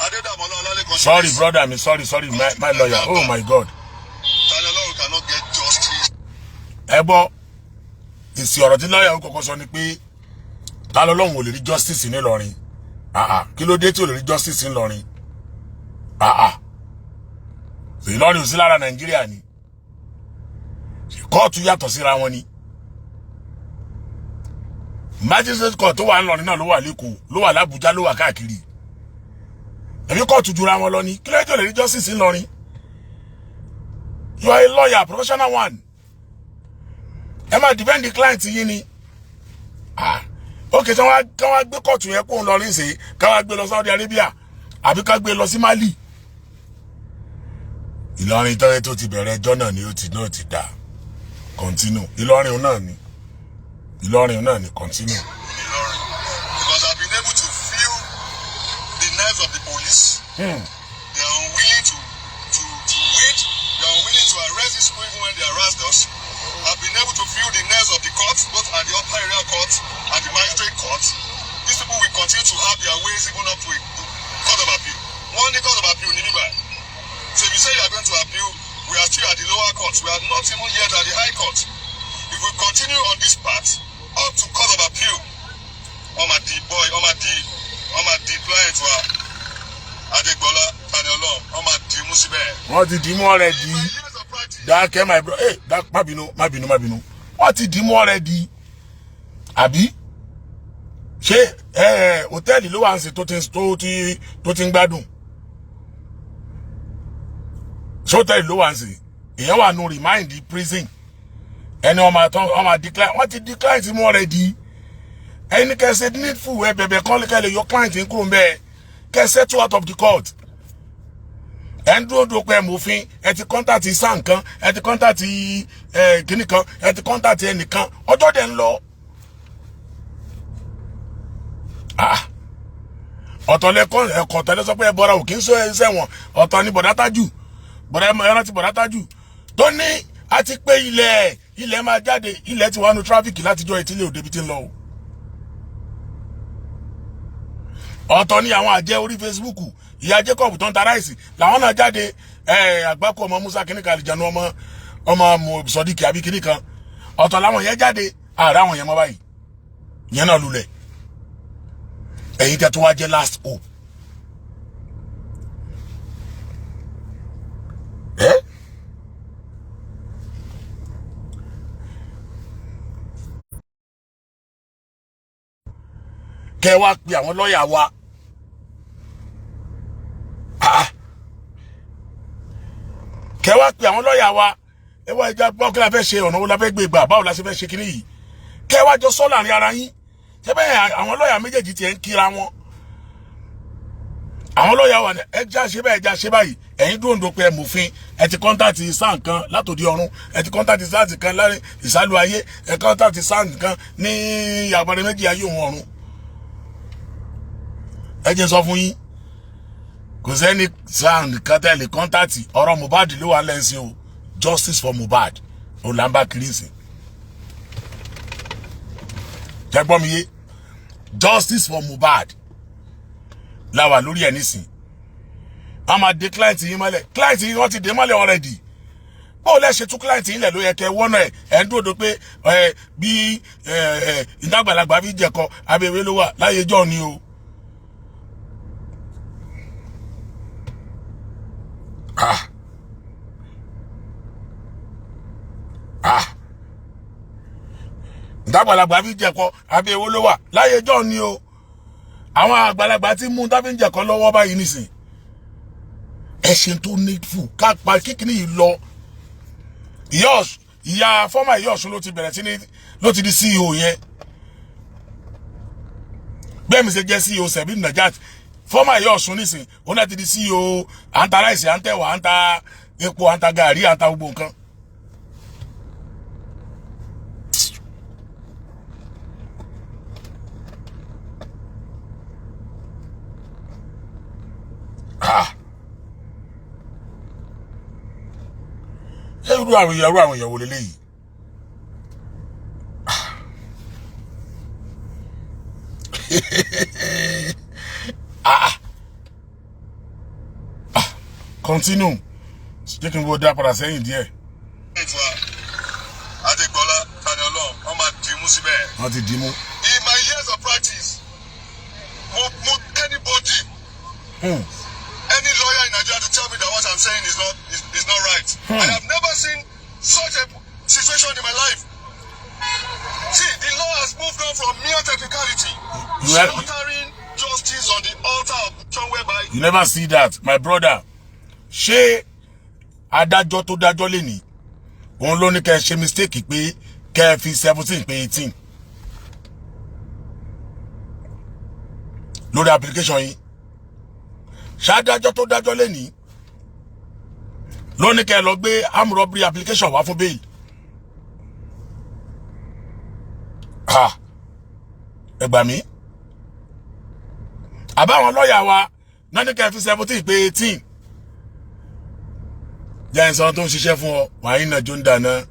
Adédàmọ́lá Ọlálẹ́kan. Sorry, brother mi, sorry, sorry, my lawyer. Oh my God. Tani Olohun cannot get justice. Ẹ gbọ́ èsì ọ̀rọ̀ tí lọ́ọ̀yà ó kọ́kọ́ sọ ni pé ta lọ́lọ́run ò lè rí justice nílọrin? Ah ah, kí ló dé tí ò lè rí justice nílọrin? Ah ah, Ìlọrin ò sí lára Nàìjíríà ni? Kóòtù yàtọ̀ síra wọn ni? Magistrate court tó wà ńlọrin náà ló wà lẹ́kọ̀ọ́, ló wà lábújá, ló wà káàkiri. Ẹ̀mí kóòtù jura wọn lọ ni? Kí ló dé tí ò lè rí justice ńlọrin? You are a lawyer, professional one. Ẹ máa defend the client yín ni. Ah, ok, tí wọ́n ká wá gbé kóòtù yẹn kó ń lọ nísìnyí, ká wá gbé lọ Saudi Arabia àbí ká gbé lọ sí Mali? Ìlọrin tọ́rẹ́ tó ti bẹ̀rẹ̀ ẹjọ́ náà ni ó ti náà ti dà. Continue. Ìlọrin náà ni, Ìlọrin náà ni. Continue. Ìlọrin, because I've been able to feel the nerves of the police. They are unwilling to wait. They are unwilling to arrest these people even when they arrest us. I've been able to feel the nerves of the court, both at the upper area court and the magistrate court. These people will continue to have their ways even up to a court of appeal. Wọ́n ní court of appeal ní bíbá. So if you say you are going to appeal, We are still at the lower court. We are not even yet at the high court. If we continue on this path up to court of appeal, wọ́n máa di boy, wọ́n máa di client wa, Adégbọlá Tani Olohun, wọ́n máa di mú síbẹ̀. Wọ́n ti dì í mú already. In my years of practice, Dákẹ́, my bro. Ẹ dá, má bínú, má bínú, má bínú. Wọ́n ti dì í mú already, àbí? Ṣé ẹ hòtẹ́ẹ̀lì ló wà ń sìn tó ti ń gbádùn? Ṣé hòtẹ́ẹ̀lì ló wà ń sìn? Èèyàn wà nù remand prison, ẹni wọ́n máa tán, wọ́n máa decline, wọ́n ti decline sí mú already. Ẹni kẹsẹ̀ needful, ẹ bẹ̀bẹ̀ kọ́ kẹ́ lè yọ client ń kúrò ń bẹ́ẹ̀, kẹ́ settle out of the court. Ẹ ń dúró dúró pé ẹ mòfin, ẹ ti contact sáà kan, ẹ ti contact ẹ kínní kan, ẹ ti contact ẹnìkan, ọjọ́ dẹ̀ ń lọ. Ah, ọ̀tọ̀ lẹ́kọ́ ẹ̀kọ́ tẹ́lẹ̀ sọ pé ẹ bọ́ra òkè ń sọ ẹ sẹ́wọ̀n. Ọ̀tọ̀ ni bọ̀dá tájù, bọ̀dá ẹ rántí bọ̀dá tájù tó ní a ti pé ilẹ̀ ilẹ̀ máa jáde, ilẹ̀ ti wà nù traffic látijọ́ ìtílé òde ibi tí ń lọ o. Ọ̀tọ̀ ni àwọn àjẹ́ orí Facebook, ìyá Jacob tó ń ta rice làwọn náà jáde, ẹ àgbákò ọmọ Musa kìnnìkan, àlìjánu ọmọ ọmọ Sọdíkì àbí kìnnìkan. Ọ̀tọ̀ làwọn yẹn jáde, ààrẹ àwọn yẹn mọ́ báyìí, yẹn náà lulẹ̀. Ẹ̀yin tẹ́ tó wá jẹ́ last hope ẹ kẹ́ wá pe àwọn lọ́ọ̀yà wa. Ah. Kẹ́ wá pe àwọn lọ́ọ̀yà wa, ẹ wá ìjà, báwo kí la fẹ́ ṣe, ọ̀nà wo la fẹ́ gbé gbà, báwo la ṣe fẹ́ ṣe kíní yìí? Kẹ́ wá jọ sọ́ láàrin ara yín. Ṣé bẹ́ẹ̀ àwọn lọ́ọ̀yà méjèèjì tiẹ̀ ń kíra wọn? Àwọn lọ́ọ̀yà wà ní ẹ já ṣe báyìí, ẹ já ṣe báyìí. Ẹ̀yin dúró ń do pé ẹ mòfin, ẹ ti contact sáà kan látòdì ọ̀run, ẹ ti contact sáà kan láàrin ìsálú ayé, ẹ contact sáà kan ní àgbàdo méjì ayé òun ọ̀run. Ẹ jẹ́ sọ fún yín, kò sẹ́ni sáà nìkan tẹ̀lé contact. Ọ̀rọ̀ Mohbad ló wà lẹ́sìn o. Justice for Mohbad ò là ń bá kiri sí. Jẹ́ gbọ́ mi yé, justice for Mohbad la wà lórí ẹ̀ nísìn. A máa dé client yín mọ́lẹ̀, client yín wọ́n ti dé mọ́lẹ̀ already. Báwo lẹ ṣe tú client yín lẹ̀? Ló yẹ kẹ́ wọ́nà ẹ̀. Ẹ̀ ń dòdò pé ẹ bí ẹ ẹ ìdàgbàlagbà fi jẹ̀kọ abẹ́wé ló wà láyé jọ́ ni o. Ah ah, ìdàgbàlagbà fi jẹ̀kọ abẹ́wé ló wà láyé jọ́ ni o. Àwọn àgbàlagbà tí mú tábí ń jẹ̀kọ lọ́wọ́ báyìí nísìn. Ẹ ṣe tó needful ká pa kíkiri yìí lọ. Ìyá Ọ̀ṣun, ìyá former ìyá Ọ̀ṣun ló ti bẹ̀rẹ̀ sí ní ló ti di CEO yẹn. Bẹ́ẹ̀ mi ṣe jẹ́ CEO Sebi Najat, former ìyá Ọ̀ṣun nísìn, òun náà ti di CEO. À ń ta rice, à ń tẹ̀wà, à ń ta epo, à ń ta gàrí, à ń ta gbogbo nǹkan. Ah. Irú àwọn èèyàn, irú àwọn èèyàn wo leléyìí? Ah ah, continue, jẹ́ kí n wo dá padà sẹ́yìn díẹ̀. Ètò Adégbọlá Tani Olohun, wọ́n máa dì í mú síbẹ̀. Wọ́n ti dì í mú. In my years of practice, mo anybody, any lawyer in Nigeria to tell me that what I'm saying is not right. I have never seen such a situation in my life. See, the law has moved on from mere technicality, slaughtering justice on the altar of whereby You never see that, my brother. Ṣé adájọ́ tó dájọ́ lé ní òun ló ní kẹ́ ẹ ṣe mistake pé kẹ́ ẹ fi 17 pé 18 lórí application yìí? Ṣáádájọ́ tó dájọ́ lé ní ló ní kẹ́ ẹ lọ gbé armed robbery application wá fún bail? Ha, ẹ gbà mí. Àbáwọn lọ́ọ̀yà wa náà ní kẹ́ ẹ fi 17 pé 18 jẹ́ ìsọ̀rọ̀ tó ń ṣiṣẹ́ fún ọ. Wàá iná jó ń dáná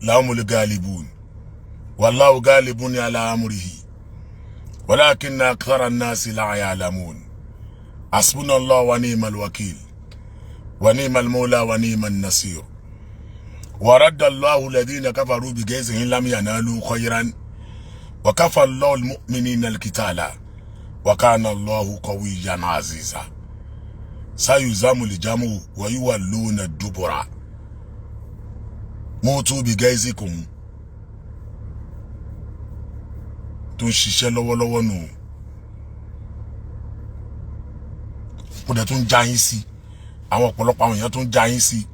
lahumul galibun, wallahu galibun ala amrihi walakinna akthara nnasi la ya'lamun. Hasbunallahu wa ni'mal wakil. Wa ni'mal mawla wa ni'man nasir. Wa radda Allahu alladhina kafaru bighayzihim lam yanalu khayran wa kafa Allahu al-mu'minina al-qitala wa kana Allahu qawiyyan aziza. Sayuzamu al-jamu wa yuwalluna ad-dubura. Mutu bighayzikum. Tó ń ṣiṣẹ́ lọ́wọ́lọ́wọ́ nù. Mo dẹ̀ tún já yín sí, àwọn ọ̀pọ̀lọpọ̀ àwọn èèyàn tún já yín sí.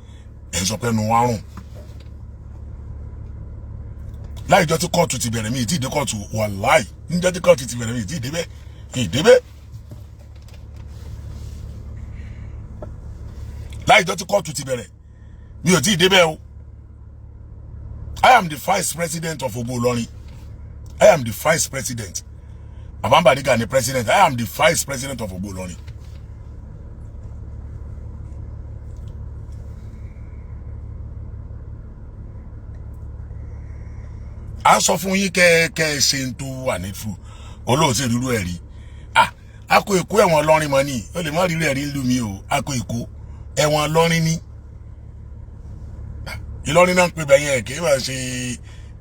Ẹ̀ ń sọ pé ẹnu wa rùn láìjọ tí kóòtù ti bẹ̀rẹ̀. Mi ì tí ì dé kóòtù, wàláì. Níjọ́ tí kóòtù ti bẹ̀rẹ̀, mi ì tí ì débẹ̀, mi ì débẹ̀. Láìjọ tí kóòtù ti bẹ̀rẹ̀, mi ò tí ì débẹ̀ o. I am the vice president of Ògo Ìlọrin. I am the vice president. Baba Bariga ni president. I am the vice president of Ògo Ìlọrin. À ń sọ fún yín kẹ́ kẹ́ ẹ ṣe ń tó wà ní fún olóòtú ìrírú ẹ̀ rí. Ah, akọ Èkó, ẹ̀wọ̀n Ìlọrin mọ́ ni ó lè má rírú ẹ̀ rí lù mí o. Akọ Èkó, ẹ̀wọ̀n Ìlọrin ní Ìlọrin náà ń pè bẹ́yẹn. Kì í máa ṣe,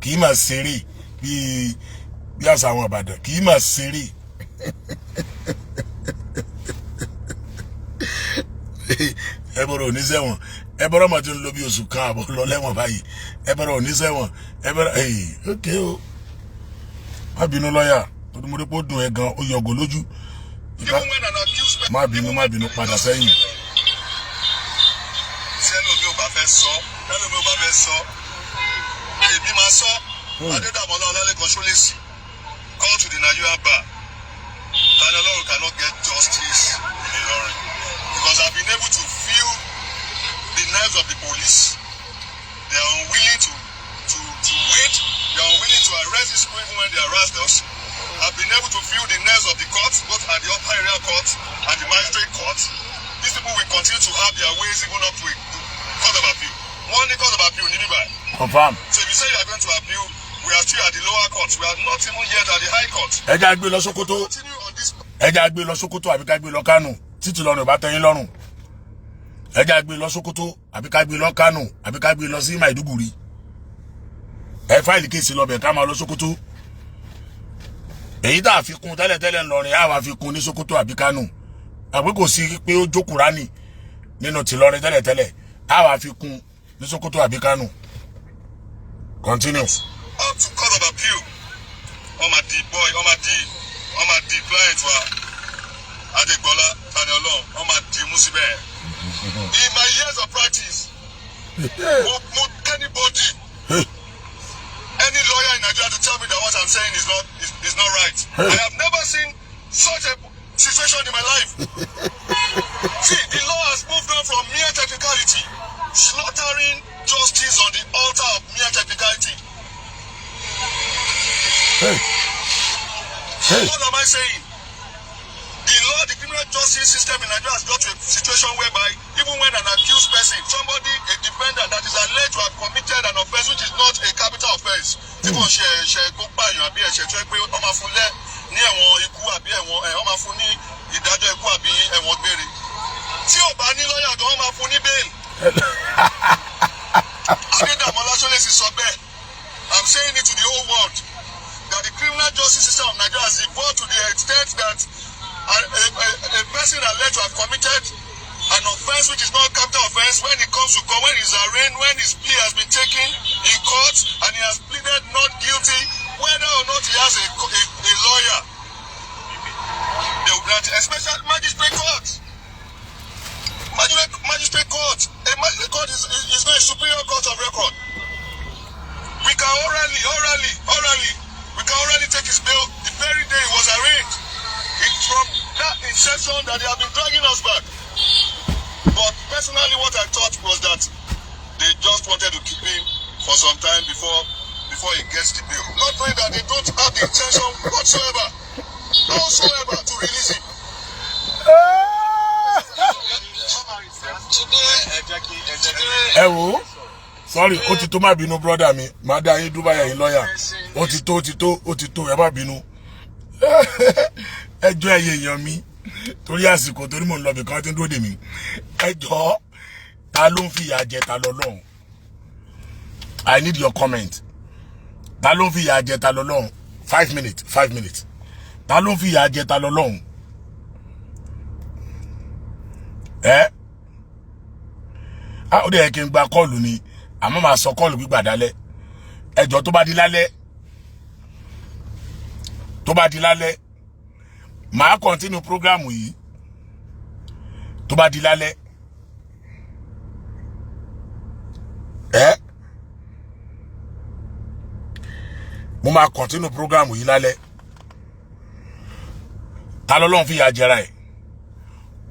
kì í máa ṣeré bíi bí àṣà àwọn Ìbàdàn, kì í máa ṣeré. Ẹ bọ̀rọ̀ òní sẹ́wọ̀n. Ẹ bọ̀rọ̀ mọ̀ tí ń lo bí oṣù 1.5 lọ lẹ́wọ̀n báyìí. Ẹ bọ̀rọ̀ òní sẹ́wọ̀n. Ẹ bọ̀rọ̀ ẹ̀yìn ókè o. Má bínú, lọ́ọ̀yà, torí mo rí pé ó dùn ẹ́ gan, ó yọgò lójú. Even when an accused person. Má bínú, má bínú, padà sẹ́yìn. Tẹ́lómi ò bá fẹ́ sọ, tẹ́lómi ò bá fẹ́ sọ, èmi máa sọ. Adédàmọ́lá Ọlálẹ́kan Ṣólèsì, call to the Nigerian bar. Tani Olohun cannot get justice in Ilorin because I've been able to feel the nerves of the police. They are unwilling to wait. They are unwilling to arrest these people even when they arrest us. I've been able to feel the nerves of the court, both at the upper area court and the magistrate court. These people will continue to have their ways even up to a court of appeal. Wọ́n ní court of appeal ní bíbá. Confam. So if you say you are going to appeal, we are still at the lower court. We are not even yet at the high court. Ẹ já gbé lọ Sókótó. Continue on this. Ẹ já gbé lọ Sókótó àbí ká gbé lọ Kánò. Títí lọ́rùn ìbá tẹ́yìn lọ́rùn, ẹ já gbé lọ Sókótó àbí ká gbé lọ Kánò àbí ká gbé lọ sí Maiduguri. Ẹ file case lọ bẹ̀, ká máa lọ Sókótó. Èyí tá a fi kún tẹ́lẹ̀tẹ́lẹ̀ ńlọrin, á wàá fi kún ní Sókótó àbí Kánò. Àbí kò sí pé ó jókòó rání nínú tìlọrin tẹ́lẹ̀tẹ́lẹ̀, á wàá fi kún ní Sókótó àbí Kánò. Continue. Up to court of appeal. Wọ́n máa di boy, wọ́n máa di client wa, Adégbọlá Tani Olohun, wọ́n máa di mú síbẹ̀. In my years of practice, mo anybody, any lawyer in Nigeria to tell me that what I'm saying is not right. I have never seen such a situation in my life. See, the law has moved on from mere technicality, slaughtering justice on the altar of mere technicality. Hey. Hey. What am I saying? The law, the criminal justice system in Nigeria has got to a situation whereby even when an accused person, somebody, a defendant that is alleged to have committed an offence which is not a capital offence, tí kò ṣe ẹ̀ṣẹ̀ kó pààyàn àbí ẹ̀ṣẹ̀ tó yẹ pé wọ́n máa fún lẹ́ ní ẹ̀wọ̀n ikú àbí ẹ̀wọ̀n ẹ̀ wọ́n máa fún ní ìdájọ́ ikú àbí ẹ̀wọ̀n gbére. Tí ò bá ní lọ́ọ̀yà gan, wọ́n máa fún ní bail. Adédàmọ́lá Ṣólèsì sọ bẹ́ẹ̀. I'm saying it to the whole world that the criminal justice system of Nigeria has evolved to the extent that a person alleged to have committed an offence which is not capital offence, when it comes to court, when he's arraigned, when his plea has been taken in court and he has pleaded not guilty, whether or not he has a lawyer, they will grant it, especially magistrate court. Magistrate court. A magistrate court is not a superior court of record. We can orally, we can orally take his bail the very day he was arraigned. It's from that inception that they have been dragging us back. But personally, what I thought was that they just wanted to keep him for some time before he gets the bail. Not knowing that they don't have the intention whatsoever to release him. Ẹ jẹ́ kí ẹ jẹ́ kí. Ẹ wo, sorry, ó ti tó. Má bínú, brother mi, má dá yín dúbàyà yín lọ́ọ̀yà. Ó ti tó, ó ti tó, ó ti tó. Ẹ má bínú. Ẹ jọ̀ọ́, ẹ̀yin èèyàn mi, torí àsìkò, torí mò ń lọ bìkan tí ń dúró dè mí. Ẹ jọ̀ọ́. Ta ló ń fìyà jẹ Ta lọ́lọ́run? I need your comment. Ta ló ń fìyà jẹ Ta lọ́lọ́run? 5 minutes, 5 minutes. Ta ló ń fìyà jẹ Ta lọ́lọ́run? Ẹ á ó dẹ̀ yẹ kí n gba call ni, àmọ́ màá sọ call gbígbà dálẹ̀. Ẹjọ́, tó bá di lálẹ́, tó bá di lálẹ́, màá continue program yìí. Tó bá di lálẹ́, ẹ mo máa continue program yìí lálẹ́. Ta lọ́lọ́run fìyà jẹra ẹ̀?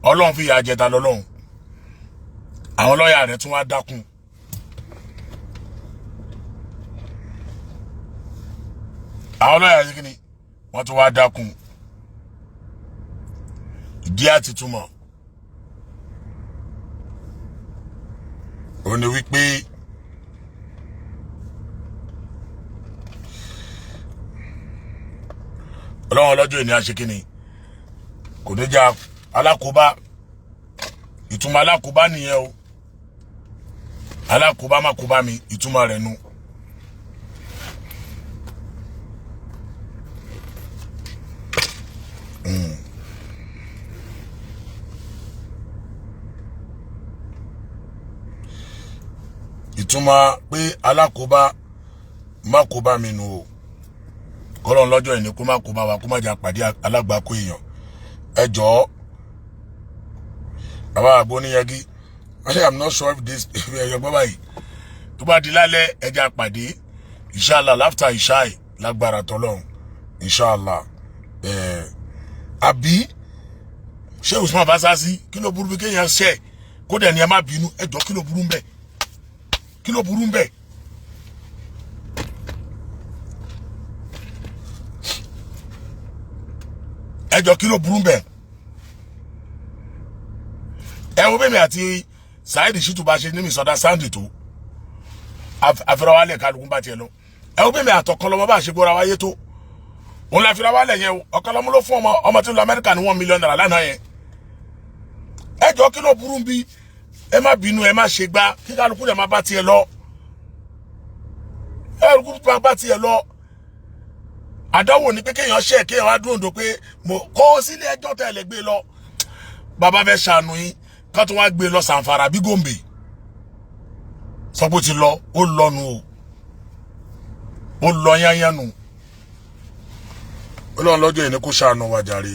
Ọlọ́run fìyà jẹ Ta lọ́lọ́run. Àwọn lọ́ọ̀yà rẹ̀ tún wá dákun. Àwọn lọ́ọ̀yà rẹ̀ kí ni wọ́n tún wá dákun. Ìdí àti túmọ̀ ó ní wípé Ọlọ́run ọlọ́jọ́ ìní àṣekínni kò ní já alákòóbá. Ìtumọ̀ alákòóbá nìyẹn o. Alákòóbá má kóbá mi, ìtumọ̀ rẹ̀ nu. Ìtumọ̀ pé alákòóbá má kóbá mi nu o. Kọ́lọ́n lọ́jọ́ ìní kó má kóbá wa, kó má jà pàdé alágbàákó èèyàn. Ẹ jọ̀ọ́, bàbá àgbo níyẹgí, I am not sure if this ẹ̀yọ̀ gbọ́ báyìí. Tó bá di lálẹ́, ẹja pàdé, inshallah, láfta ìṣáì, lágbára tọ́lọ́run, inshallah. Ẹ̀ àbí ṣé Usman Fasasi, kí ló burú bí kéèyàn ṣe kó dẹ̀ ní ẹ má bínú? Ẹ jọ̀ọ́, kí ló burú ń bẹ̀? Kí ló burú ń bẹ̀? Ẹ jọ̀ọ́, kí ló burú ń bẹ̀? Ẹ wo bẹ́ẹ̀ mi àti Saheed Shittu bá ṣe ní misunderstanding tó àfirawálẹ̀, kálukú bá tiẹ̀ lọ. Ẹ wo bẹ́ẹ̀ mi àtọ̀kọ́lọ́mọ bá ṣe gbọ́ra wáyé tó òun la firawálẹ̀ yẹn o. Ọ̀kọ́lọ́mọ ló fún ọmọ ọmọ tí ń lọ Amẹ́ríkà ní ₦1 million lánàá yẹn. Ẹ jọ̀ọ́, kí ló burú bí ẹ má bínú, ẹ má ṣe gbá, kí kálukú dẹ̀ má bá tiẹ̀ lọ? Kálukú má bá tiẹ̀ lọ. Àdánwò ni pé kéèyàn ṣe, kéèyàn wá dúró ǹdò pé mo kọ́ sílé ẹjọ́ tẹ̀lé gbé lọ. Bàbá fẹ́ ṣàánú yín, ká tó wá gbé lọ Sàǹfàrà bí Gòmbè sọ pé ó ti lọ, ó lọnu o, ó lọ yányánu. Ọlọ́run lọ́jọ́ yìí ni kó ṣàánú wa jàre.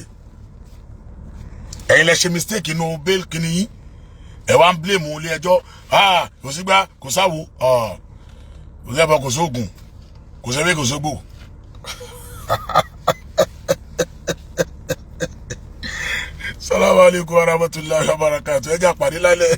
Ẹ̀yin lẹ ṣe mistake inú bail kìíní yín, ẹ wá ń blame ilé ẹjọ́. Kò sígbà, kò sáwo, kò sẹ́bọ̀, kò sóògùn, kò sẹ́wé, kò sógbò. Salamu alaikum warahmatullahi wabarakatuh. Ẹ jẹ́ àpàdé lálẹ́.